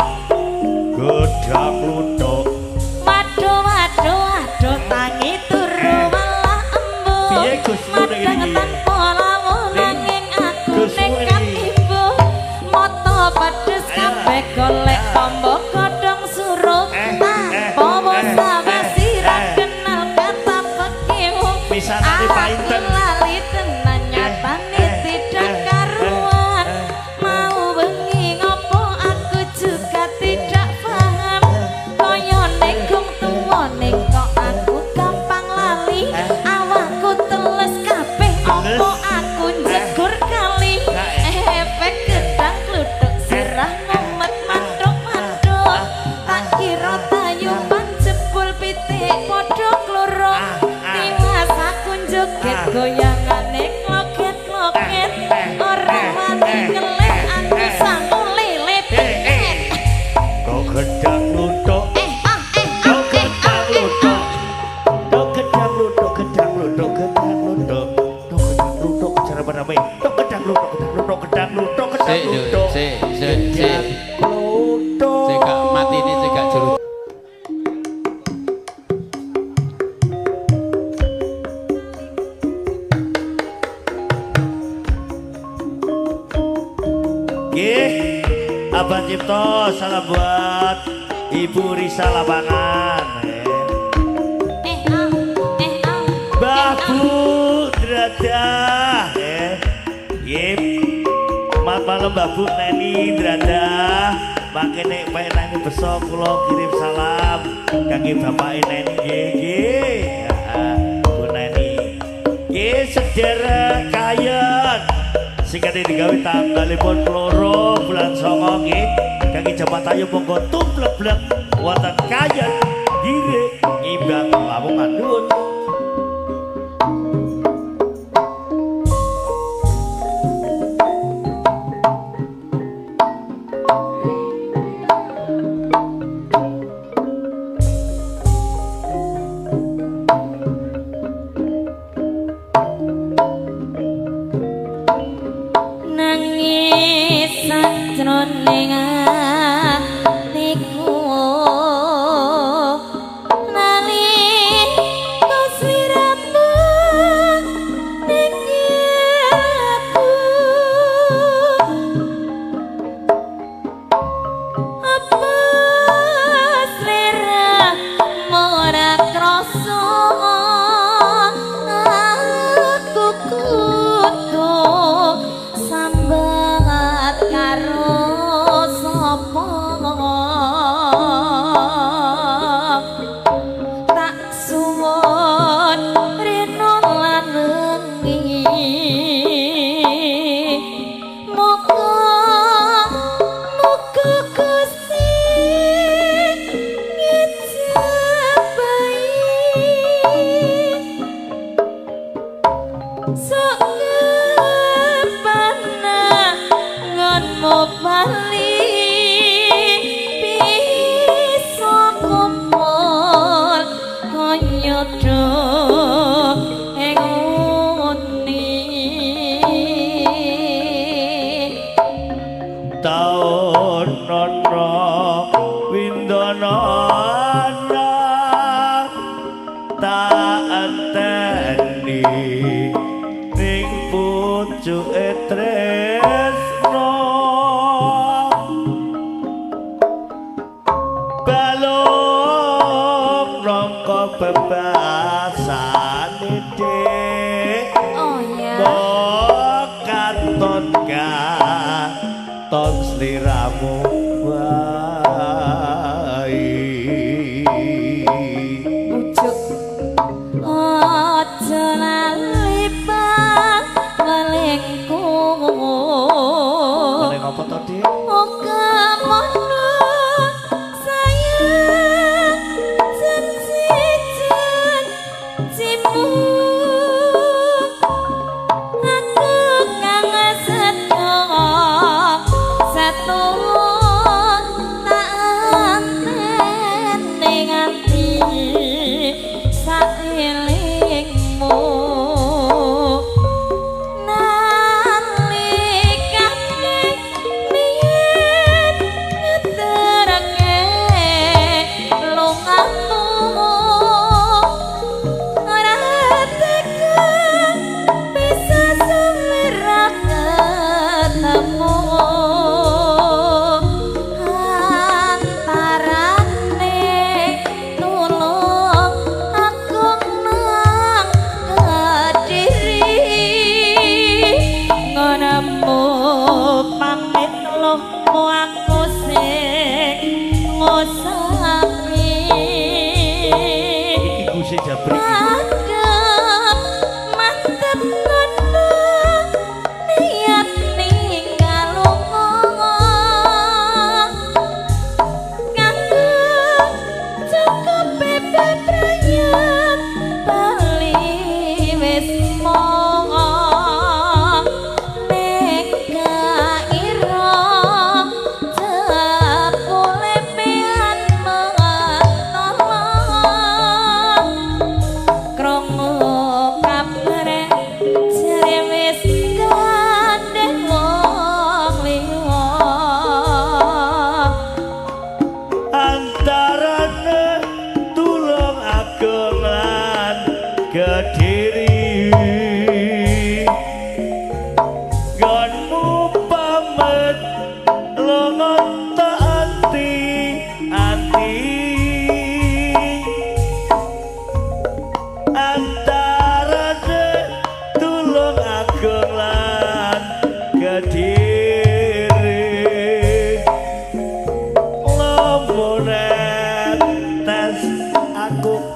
Gedang luduk. Waduh waduh waduh tangi turu malah embung. Piye Gusmu ning Madang iki? tanpa lawuh nanging aku Gusmu nekat iki. imbuh. Moto pedes Ayo. kabeh golek tombo godhong suruh. Eh, Tanpa eh, basa-basi eh, ra eh. kenal kata pekimu. Pisanane Aku painten. lali tenan nyatane Eh, tidak eh, karuan. eh, eh. Mau wengi ngopo aku juga tidak paham. Koyone gong tuwa ning kok aku gampang lali. Eh. Awakku teles kabeh Teles. opo aku njegur kali. Nah, eh. Efek gedang kluthuk sirah mumet mantuk-mantuk. Tak kira tayupan jebul pitik padha kluruk. Ah, ah. Tiwas aku njoget Ah. goyangane kloget-kloget. Eh, eh, Ora eh, wani eh, ngelih eh, aku eh. sangu lele Eh, Abah Cipto, salam buat Ibu Risa Lapangan. Mbah Bu Dradah. Yip. Mat malam Mbah Bu Neni Dradah. Mangke nek Pak Neni beso kula kirim salam kangge bapake Neni nggih nggih. Bu Neni. Nggih sederek kayen. Sing kate digawe tanggalipun 2 bulan 9 nggih. Kangge Jabatayu monggo tumleblek wonten Kayen Girik Ngimbang Lamongan nuwun. Nangis sajroning atiku nalika sliramu ning aku apa sliramu ora krasa aku kudu sambat karo sapa tak suwun rino lan wengi muga muga Gusti ngejabahi sok ngonmu bali bisa kumpul kaya do ing uni Taun nono windono ana tak enteni ning pucuke tresno balung rangka bebasane dik. Oh ya. Katon katon sliramu wae. Ujuk aja lali pawelingku. Weling apa to, Dik? Oke mono sayang janji janjimu aku kang sedo satu tak anteni nganti saelingmu nalikane biyen ngeterake lungamu ora tega bisa sumirap ketemu antarane tulung aku nang Kediri ngonamu pamit lohmu aku sing ngusapi Iki Guse Jabrik iki. Madep mantep ngono niat ninggal lunga kanggo cukup bebrayan bali wis mongo nek ira jebule pian mentolong krungu kabare jare wis gandeng wong liya Antarane Tulung Agung lan Kediri nggonmu pamit lunga Aku.